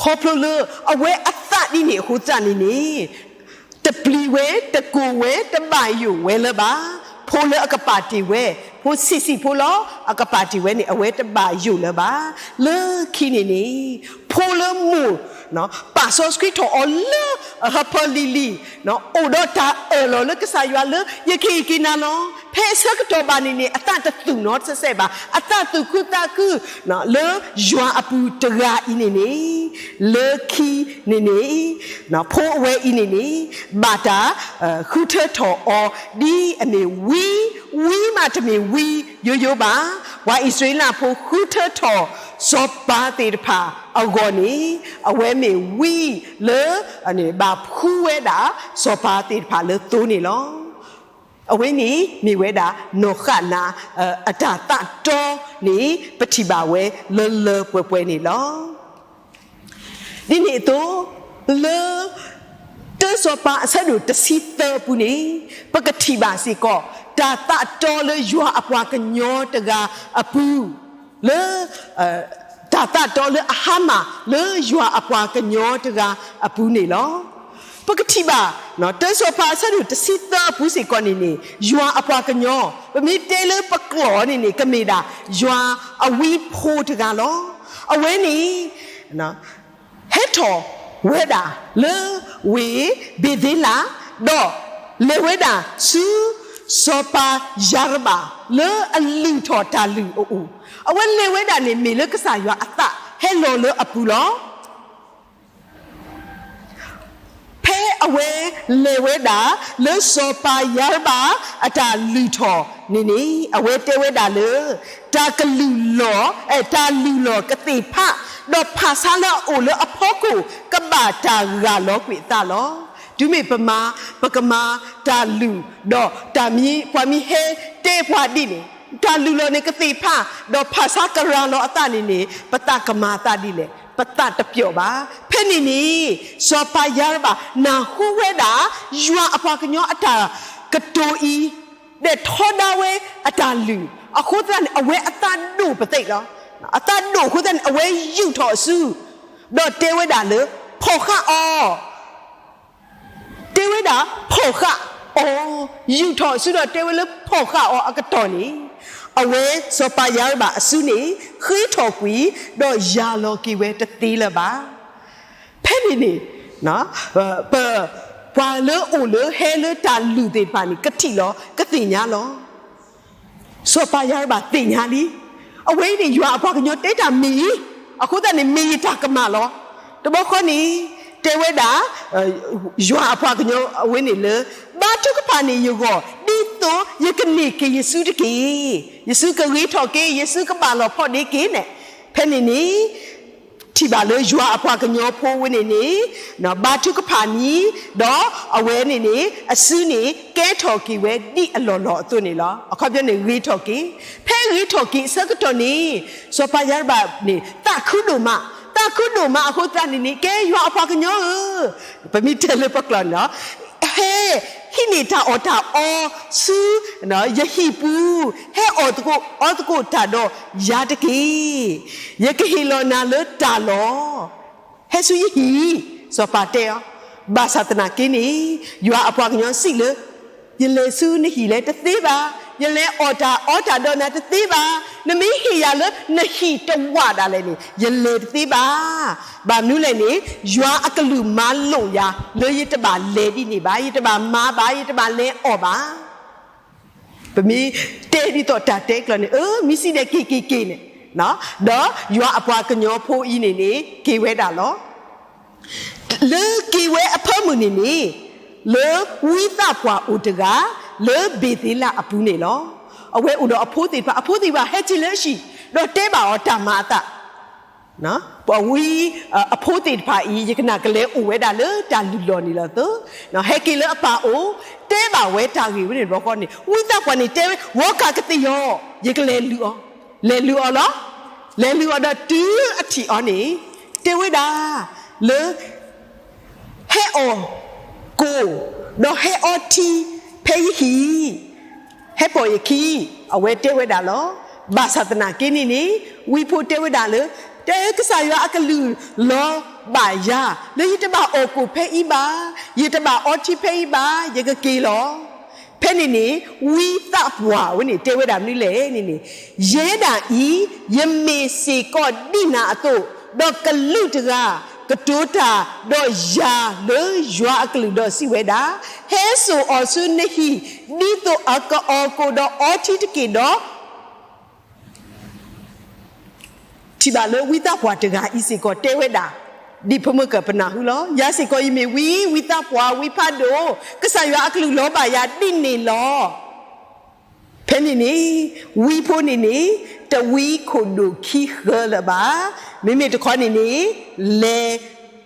ခီဖျိလၢအဝဲအသးဒ်န့ၣ်အဃိသတးန့ၣ်န့ၣ် တပျံၤဝဲ, တကိၢ်ဝဲ, တဘၣ်ယိၣ်ဝဲလၢၤဘၣ်. ဖိလၢအကပာ်တ့ၢ်ဝဲ, ဖိဆံးဆံးဖိလီၤ, အကပာ်တ့ၢ်ဝဲန့ၣ် အဝဲတဘၣ်ယိၣ်လၢၤဘၣ်. လၢခံန့ၣ်န့ၣ် ဖိလၢမိၢ် ပာ်စီဆှံထီၣ်အီၤလၢအဟၢဖၢလံၤလံၤ, အိၣ်ဒီးတၢ်အၢၣ်လီၤလၢကစၢ်ယွၤလၢ ယကဟ့ၣ်က့ၤနၤလီၤ. ဖဲအဆၢကတီၢ်ဘၣ်န့ၣ်န့ၣ် အသးတသူၣ်နီတစဲးဘၣ်. အသးသူၣ်ခုသးခု လၢယွၤအပူၤတဂၤအံၤန့ၣ်န့ၣ်, လၢခံန့ၣ်န့ၣ် ဖိအဝဲအံၤန့ၣ်န့ၣ် ဘၣ်တၢ်ဃုထၢထီၣ်အီၤ ဒ်အမ့ၢ်ဝံ, ဝံမးတမ့ၢ်ဝံယိယိဘၣ်. ပှၤအံၣ်စရ့လးဖိဃုထၢထီၣ်စီၤပၤသ့ၣ်တဖၣ်အဂီၢ်န့ၣ် အဝဲမ့ၢ်ဝံလၢ ဘၣ်ဖှူဝဲဒၣ်စီၤပၤသ့ၣ်တဖၣ်လၢသိန့ၣ်လီၤ. အဝဲန့ၣ်မ့ၢ်ဝဲဒၣ်နီၢ်ဃၣ်နၤ အတၢ်သးတီန့ၣ် ပထံၣ်ဘၣ်ဝဲလၢလၢပှဲၤပှဲၤန့ၣ်လီၤ. ဒ်န့ၣ်အသိး လၢ တၢစီၤပၤအဆၢဒိၣ်တဆံသၢအပူၤန့ၣ် ပကထံၣ်ဘၣ်စ့ၢ်ကီး တၢ်သးတီလၢယွၤအပှၤကညီတဂၤအပူၤ လၢ တၢ်သးတီလၢအဟါမၢ်လၢယွၤအပှၤကညီတဂၤအပူၤန့ၣ်လီၤ. ပကထံၣ်ဘၣ် တၢစီၤပၤအဆၢဒိၣ်တဆံသၢအပူၤစ့ၢ်ကီးန့ၣ်န့ၣ် ယွၤအပှၤကညီ ပမ့ၢ်တဲလၢပကျိာ်န့ၣ်န့ၣ် ကမ့ၢ်ဒၣ် ယွၤအဝံဖိတဂၤလီၤ. အဝဲန့ၣ် ဟဲထီၣ်ဝဲဒၣ်လၢဝ့ၢ်ဘ့ၤသ့လး, ဒီးလဲၤဝဲဒၣ်ဆူ စီၤပၤယၤရဘၣ် လၢအလုၢ်ထီၣ်တၢ်လုၢ်အအိၣ်, အဝဲလဲၤဝဲဒၣ်န့ၣ် မ့ၢ်လၢကစၢ်ယွၤအသးဟဲလီၤလၢအပူၤလီၤ. ဖဲအဝဲလဲၤဝဲဒၣ်လၢစီၤပၤယၤရဘၣ်အတၢ်လုၢ်ထီၣ်န့ၣ်န့ၣ် အဝဲတဲဝဲဒၣ်လၢ တၢ်ကလုၢ်လီၢ်, တၢ်လုၢ်လီၢ်ကသ့ၣ်ဖး ဒီးဖၣ်ဆါလၢအအိၣ်လၢအဖီခိၣ် ကဘၣ်တၢ်ဂၢ်လီၤကွံာ်အသးလီၤ. တုၤမ့ၢ်ပမၤ, ပကမၤတၢ်လုၢ်, ဒီးတၢ်မံ, ပှၤမံဟဲတဲပှၤဒ်န့ၣ်, တၢ်လုၢ်လီၤန့ၣ်ကသ့ၣ်ဖး, ဒီးဖၣ်ဆါကရၤလီၤအသးန့ၣ်န့ၣ် ပသးကမၤအသးဒ်လဲၣ်, ပသးတပျီၣ်ဘၣ်. ဖဲန့ၣ်န့ၣ် စီၤပၤယၤရဘၣ် နၢ်ဟူဝဲဒၣ် ယွၤအပှၤကညီအတၢ်ကတိၤအံၤ ဒဲးထီဒါဝဲအတၢ်လုၢ်, အဃိသတးန့ၣ် အဝဲအသးဒိၣ်ပသ့ၣ်လီၤ. အသးဒိၣ်အဃိသတးန့ၣ် အဝဲယူာ်ထီၣ်အစု, ဒီးတဲဝဲဒၣ်လၢ ဖီၣ်ဃာ်အီၤ, တဲဝဲဒၣ် ဖီၣ်ဃာ်အီၤ, ယူာ်ထီၣ်အစုဒီးတဲဝဲလၢဖီၣ်ဃာ်အီၤအကတီၢ်န့ၣ်, အဝဲစီၤပၤယၤရဘၣ်အစုန့ၣ် ဃ့ထီၣ်ကွံာ်, ဒီးယၤလီၤက့ၤဝဲတသ့လၢၤဘၣ်. ဖဲန့ၣ်န့ၣ် ပ, ပှၤလၢအိၣ်လၢဟဲလၢတၢ်လုၢ်သ့ၣ်တဖၣ်န့ၣ် ကထံၣ်လီၤ ကသ့ၣ်ညါလီၤ. စီၤပၤယၤရဘၣ်သ့ၣ်ညါလံ. အဝဲအံၤန့ၣ် ယွၤအပှၤကညီတဲတၢ်မ့ၢ်အံၤ, အဃိသတးန့ၣ် မ့ၢ်ယတၢ်ကမၣ်လီၤ. တဘျီဃီန့ၣ် တဲဝဲဒၣ် ယွၤအပှၤကညီအဝဲန့ၣ်လၢ ဘါထုကဖၣ်န့ၢ်ယဂီၢ် ဒ်သိးယကန့ၢ်က့ၤယစုတက့ၢ်. ယစုကဂ့ၤထီၣ်က့ၤ, ယစုကဘၣ်လီၤဖီၣ်ဒ့က့ၤန့ၣ်. ဖဲန့ၣ်န့ၣ် ထံၣ်ဘၣ်လၢယွၤအပှၤကညီဖိဝဲန့ၣ်န့ၣ် ဘါထုကဖၣ်န့ၣ်, ဒီးအဝဲန့ၣ်န့ၣ် အစုန့ၣ် ကဲထီၣ်က့ၤဝဲဒ်အလီၢ်လီၢ်အသိးန့ၣ်လီၤ. အခီပညီန့ၣ် ဂ့ၤထီၣ်က့ၤ. ဖဲဂ့ၤထီၣ်က့ၤအဆၢကတီၢ်န့ၣ် စီၤပၤယၤရဘၣ်န့ၣ် သးခုဒိၣ်မး, သးခုဒိၣ်မးအဃိသတးန့ၣ်န့ၣ် ကဲယွၤအပှၤကညီဧၢ, ပမ့ၢ်တဲလၢပကျိာ်န့ၣ်လီၤ ဟဲဟံးန့ၢ်တၢ်အီၣ်တၢ်အီဆူ ယဟံၣ်ပူၤ, ဟဲအီၣ်သကိးအီသကိးတၢ်ဒီးယၤတက့ၢ်. ယကဟ့ၣ်လီၤနၤလၢတၢ်လီၢ်, ဟဲဆူယဟံၣ်, စီၤပၤတဲအီၤ. ဘၣ်ဆၣ်သနာ်က့န့ၣ် ယွၤအပှၤကညီစံးလၢ ယလဲၤဆူနဟံၣ်လဲၤတသ့ဘၣ်, ယလဲၤအီၣ်တၢ်အီတၢ်ဒီးနၤတသ့ဘၣ်, နမ့ၢ်ဟ့ၣ်ယၤလၢနဟံၣ်တဝးဒၣ်လဲာ်န့ၣ် ယလဲၤတသ့ဘၣ်. ဘၣ်မနုၤလဲၣ်န့ၣ် ယွၤအကလုၢ်မၤလိာ်ယၤ လၢယတဘၣ်လဲၤဒ်န့ၣ်ဘၣ်, ယတဘၣ်မၤဘၣ်, ယတဘၣ်လဲၤအီၣ်ဘၣ်. ပမ့ၢ်တဲဒ်သိးတၢ်တဲကျိာ်န့ၣ် အၢ မ့ၢ်စံးဒဲးက့ၤက့ၤက့ၤန့ၣ်, ဒီးယွၤအပှၤကညီဖိအံၤန့ၣ်န့ၣ် က့ၤဝဲဒၣ်လီၤ. လၢက့ၤဝဲအဖၢမုၢ်န့ၣ်န့ၣ် လၢဝံသးပှၢ်အိၣ်တဂၤ လၢဘ့ၤသ့လးအပူၤန့ၣ်လီၤ. အဝဲအိၣ်ဒီးအဖိသ့ၣ်တဖၣ်, အဖိသ့ၣ်တဖၣ်ဟဲက့ၤလၢဟံၣ် ဒီးတဲဘၣ်အီၤတၢ်မၤအသး ပဝံ အဖိသ့ၣ်တဖၣ်အံၤ ယကနၣ်ကလဲၤအိၣ်ဝဲဒၣ်လၢတၢ်လုၢ်လီၢ်န့ၣ်လီၤသၢ, ဟဲက့ၤလၢအပၢ်အိၣ် တဲဘၣ်ဝဲတၢ်ဂ့ၢ်ဝဲန့ၣ်တဘျီဃီန့ၣ် ဝံသးပှၢ်န့ၣ်တဲဝဲ ဂီၤကၢ်ကသ့ၣ်ယီၤ, ယကလဲၤလုၢ်အီၤ, လဲၤလုၢ်အီၤလီၤ. လဲၤလုၢ်အီၤဒီးတုၤအထံၣ်အီၤန့ၣ် တဲဝဲဒၣ် လၢ ဟဲအီၣ်ကိၣ် ဒီးဟဲအီထံဖဲယဟံၣ် ဟဲပိာ်ယခံ, အဝဲတဲဝဲဒၣ်လီၤ. ဘၣ်ဆၣ်သနာ်က့န့ၣ်န့ၣ် ဝံဖိတဲဝဲဒၣ်လၢ တဲကစၢ်ယွၤအကလုၢ်လီၤဘၣ်ယၤ လၢယတဘၣ်အီၣ်ကိၣ်ဖဲအံၤဘၣ်, ယတဘၣ်အီထံဖဲအံၤဘၣ်, ယကက့ၤလီၤ. ဖဲန့ၣ်န့ၣ် ဝံသးပှၢ်ဝဲန့ၣ် တဲဝဲဒၣ်မနုၤလဲၣ်န့ၣ်န့ၣ်, ယဲဒၣ်အံၤ ယမ့ၢ်စ့ၢ်ကီးဒ်နၤအသိး, ဒီးကလူးတဂၤ ကတိၤတၢ်ဒီးယၤလၢယွၤအကလုၢ်ဒီးစံးဝဲဒၣ်, ဟဲစိာ်အီၤဆူနဟံၣ် ဒ်သိးအကအီၣ်ကိၣ်ဒီးအီထံတက့ၢ်ဒီး ထံၣ်ဘၣ်လၢဝံသးပှၢ်တဂၤအံၤစ့ၢ်ကီးတဲဝဲဒၣ်, ဒ်ဖိမုၣ်ကပနၢ်ဟူလီၤ. ယၤစ့ၢ်ကီးအံၤမ့ၢ်ဝံ, ဝံသးပှၢ်, ဝံဖးဒိၣ်, ကစၢ်ယွၤအကလုၢ်လီၤဘၣ်ယၤဒ်န့ၣ်လီၤ. ဖဲန့ၣ်န့ၣ် ဝံဖိန့ၣ်န့ၣ် တဝံခိၣ်ဒိၣ်ခံဃၢလၢၤဘၣ်. မ့မ့ၢ်တခီန့ၣ်န့ၣ် လဲၤ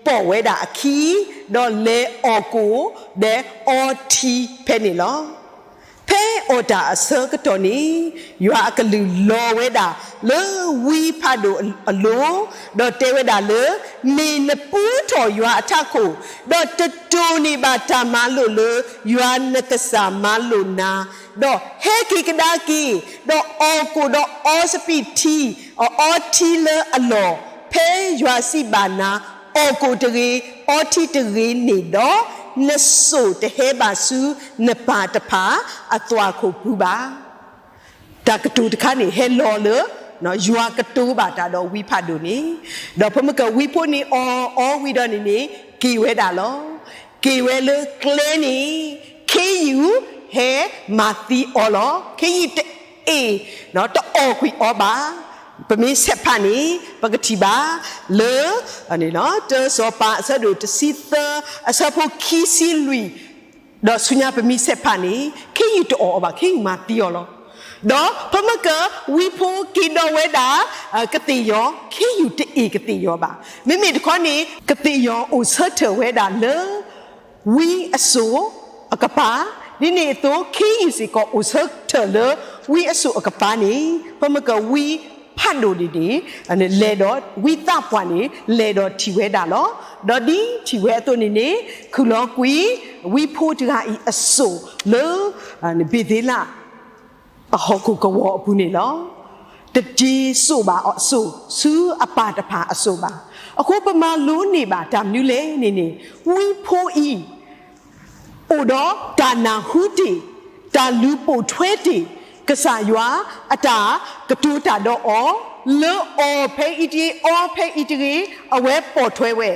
ပိာ်ဝဲဒၣ်အခံ, ဒီးလဲၤအီၣ်ကိၣ် ဒီးအီထံဖဲန့ၣ်လီၤ. ဖဲအီၣ်တၢ်အဆၢကတီၢ်န့ၣ် ယွၤအကလုၢ်လီၤဝဲဒၣ်လၢဝံဖးဒိၣ်အလိၤ, ဒီးတဲဝဲဒၣ်လၢ မ့ၢ်နပူထီၣ်ယွၤအထးခိၣ်, ဒီးတတိၢ်န့ၢ်ဘၣ်တၢ်မၤလိာ်လၢယွၤနကစၢ်မၤလိာ်နၤ, ဒီးဟဲက့ၤကဒါက့ၤ, ဒီးအီၣ်ကိၣ်ဒီးအီစပံးထံ, အအီထံလၢအလီၢ်, ဖဲယွၤစံးဘၣ်နၤ, အီၣ်ကိၣ်တဂ့ၤ, အီထံတဂ့ၤန့ၣ်ဒီး, နစိာ်တဟဲဘၣ်ဆူနပၢ်တဖၣ်အသွၣ်ခိၣ်ပူၤဘၣ်. တၢ်ကတိၤတခါန့ၣ် ဟဲလီၤလၢ ယွၤကတိၤဘၣ်တၢ်ဒီးဝံဖးဒိၣ်န့ၣ်, ဒီးဖိမုၣ်ကဝံဖိန့ၣ်အီၣ်အီဝံၤဒီးန့ၣ်န့ၣ် က့ၤဝဲဒၣ်လီၤ. က့ၤဝဲလၢကျဲန့ၣ် ခ့ယုၢ်ဟဲမၤသံအီၤလီၤ. ခ့ယုၢ်တအ့ၣ် တအီၣ်ကွံာ်အီၤဘၣ်. ပမ့ၢ်ဆဲးဖးန့ၣ် ပကထံၣ်ဘၣ်လၢ တၢစီၤပၤအဆၢဒိၣ်တဆံသၢ အဆၢဖိခံဆံလွံၢ် ဒီးဆူညါပမ့ၢ်ဆဲးဖးန့ၣ် ခ့ယုၢ်တအီၣ်အီၤဘၣ်, ခ့ယုၢ်မၤသံအီၤလီၤ. ဒီးဖဲမ့ၢ်က ဝံဖိက့ၤဒီးဝဲဒၣ် ကသ့ၣ်ယီၤ, ခ့ယုၢ်တအ့ၣ်ကသ့ၣ်ယီၤဘၣ်. မ့မ့ၢ်တခီန့ၣ် ကသ့ၣ်ယီၤအိၣ်ဆၢထၢၣ်ဝဲဒၣ်လၢ ဝံအစိၣ်အကပၤ, ဒ်န့ၣ်အသိး ခ့ယုၢ်စ့ၢ်ကီးအိၣ်ဆၢထၢၣ်လၢ ဝံအစိၣ်အကပၤန့ၣ် ဖဲမ့ၢ်က ဝံဖးဒိၣ်န့ၣ်န့ၣ် လဲၤဒီး ဝံသးပှၢ်န့ၣ် လဲၤဒီးထံၣ်ဝဲဒၣ်လီၤ. ဒီးဒ်ထံၣ်ဝဲအသိးန့ၣ်န့ၣ် ခုၣ်လီၤကွံာ် ဝံဖိတဂၤအံၤအစိၣ်လၢ ဘ့ၤသ့လး အဟီၣ်ခိၣ်ကဝီၤအပူၤန့ၣ်လီၤ. တတ့စိၣ်ဘၣ်အစိၣ် ဆူအပၢ်တဖၣ်အစိၣ်ဘၣ်. အဃိပမၤလိန့ၢ်ဘၣ်တၢ်မနုၤလဲၣ်န့ၣ်န့ၣ် ဝံဖိအံၤ အိၣ်ဒီးတၢ်နၢ်ဟူတ့ၢ်, တၢ်လူၤပိာ်ထွဲတ့ၢ် ကစၢ်ယွၤအတၢ်ကတိၤတၢ်ဒီးအီၤ, လၢအီၤဖဲအံၤတဂ့ၤ အီဖဲအံၤတဂ့ၤ အဝဲပိာ်ထွဲဝဲ.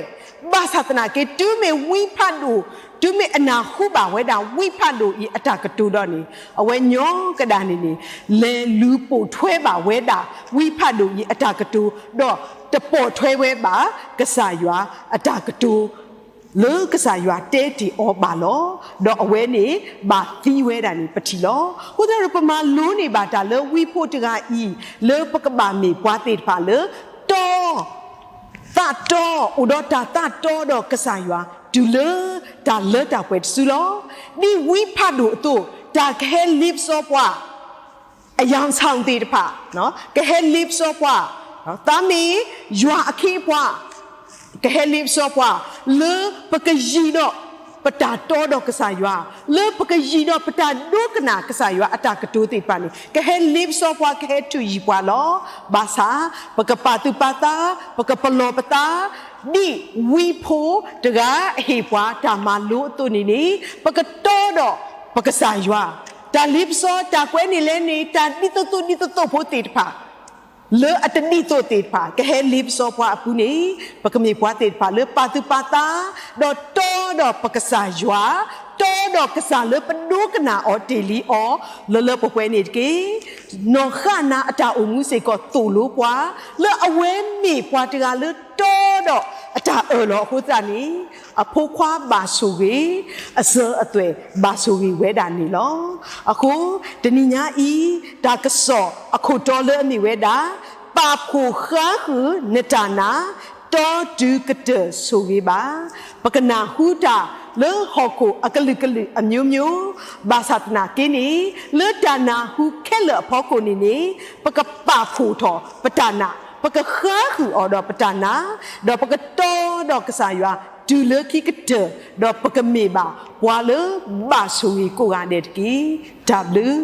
ဘၣ်ဆၣ်သနာ်က့ တုၤမ့ၢ်ဝံဖးဒိၣ် တုၤမ့ၢ်အနၢ်ဟူဘၣ်ဝဲဒၣ်ဝံဖးဒိၣ်အံၤအတၢ်ကတိၤဒီးန့ၣ် အဝဲညီကဒၣ်န့ၣ်န့ၣ် လဲၤလူၤပိာ်ထွဲဘၣ်ဝဲဒၣ် ဝံဖးဒိၣ်အံၤအတၢ်ကတိၤ ဒီးတပိာ်ထွဲဝဲဘၣ် ကစၢ်ယွၤအတၢ်ကတိၤ လၢကစၢ်ယွၤတဲတ့ၢ်အီၤဘၣ်လီၤ. ဒီးအဝဲန့ၣ် ဘၣ်သံဝဲဒၣ်န့ၣ်ပထံၣ်လီၤ. အဃိသတးဒီး ပမၤလိန့ၢ်ဘၣ်တၢ်လၢဝံဖိတဂၤအံၤ လၢပကဘၣ်မ့ၢ်ပှၤသ့ၣ်တဖၣ်လၢ တီ သးတီ အိၣ်ဒီးတၢ်သးတီဒီးကစၢ်ယွၤ တုၤလၢတၢ်လၢတၢ်ပှဲၤတစုလီၤ. ဒ်ဝံဖးဒိၣ်အသိး တၢ်ကဟဲလ့ပစီပှၤ အယၣ်ဆၣ်သ့ၣ်တဖၣ် ကဟဲလ့ပစီပှၤ, သးမ့ၢ်ယွၤအခ့အပှၤ ကဟဲလ့ပစီပှၤ လၢပကယံၤဒီးပတၢ်တီဒီးကစၢ်ယွၤ, လၢပကယံၤဒီးပတၢ်ဒိကနၣ်ကစၢ်ယွၤအတၢ်ကတိၤသ့ၣ်တဖၣ်န့ၣ် ကဟဲလ့ပစီပှၤ ကဟဲထုးယံၤပှၤလီၤ. ဘၣ်ဆၣ် ပကပာ်သူၣ်ပာ်သး, ပကပလီၢ်ပသး, ဒ်ဝံဖိတဂၤအဟ့ၣ်ပှၤတၢ်မၤလိအသိးန့ၣ်န့ၣ် ပကတီဒီးပကစၢ်ယွၤ, တၢ်လ့ပစီ တၢ်ကွဲးန့ၢ်လဲန့ၣ် တၢ်ဒ်သိးသိးဒ်သိးသိးဖိသ့ၣ်တဖၣ် လၢအတဒ်သိးသ့ၣ်တဖၣ် ကဟဲလ့ပစီပှၤအပူၤန့ၣ် ပကမ့ၢ်ပှၤသ့ၣ်တဖၣ်လၢပာ်သူၣ်ပာ်သး ဒီးတီဒီးပကစၢ်ယွၤ, တီဒီးကစၢ်လၢပဒိကနၣ်အီၤတ့ၢ်လံအီၤ လၢလၢပှဲၤပှဲၤန့ၣ်တက့ၢ်. နီၢ်ဃၣ်နၤအတၢ်အိၣ်မူစ့ၢ်ကီးသိၣ်လိပှၤ လၢအဝဲမ့ၢ်ပှၤတဂၤလၢတီဒီးအတၢ်အၢၣ်လီၤအဃိသတးန့ၣ် အဖိခွါဘၣ်ဆိၣ်ဂ့ၤ, အစၢၤအသွဲၣ်ဘၣ်ဆိၣ်ဂ့ၤဝဲဒၣ်န့ၣ်လီၤ. အဃိ တနံၤညါအံၤ တၢ်ကစီၣ်အခိၣ်တီလၢအမ့ၢ်ဝဲဒၣ် ပာ်ဖှိၣ်ဃါဃုာ်နတၢ်နာ် တီတုၤကတၢၢ်ဆိၣ်ဂ့ၤဘၣ်. ပကနၢ်ဟူတၢ်လၢဟီၣ်ခိၣ်အကလုာ်ကလုာ်အမျိုးမျိုး, ဘၣ်ဆၣ်သနာ်က့န့ၣ် လၢတၢ်နၢ်ဟူခဲလၢာ်အဖီခိၣ်န့ၣ်န့ၣ် ပကပာ်ဖှိၣ်ထီၣ်ပတၢ်နာ်, ပကဃါဃုာ်အီၤဒီးပတၢ်နာ်, ဒီးပကတီဒီးကစၢ်ယွၤ တုၤလၢခံကတၢၢ်, ဒီးပကမ့ၢ်ဘၣ်ပှၤလၢဘၣ်ဆိၣ်ဂ့ၤကိးဂၤဒဲးတက့ၢ်. တၢ်ဘျုး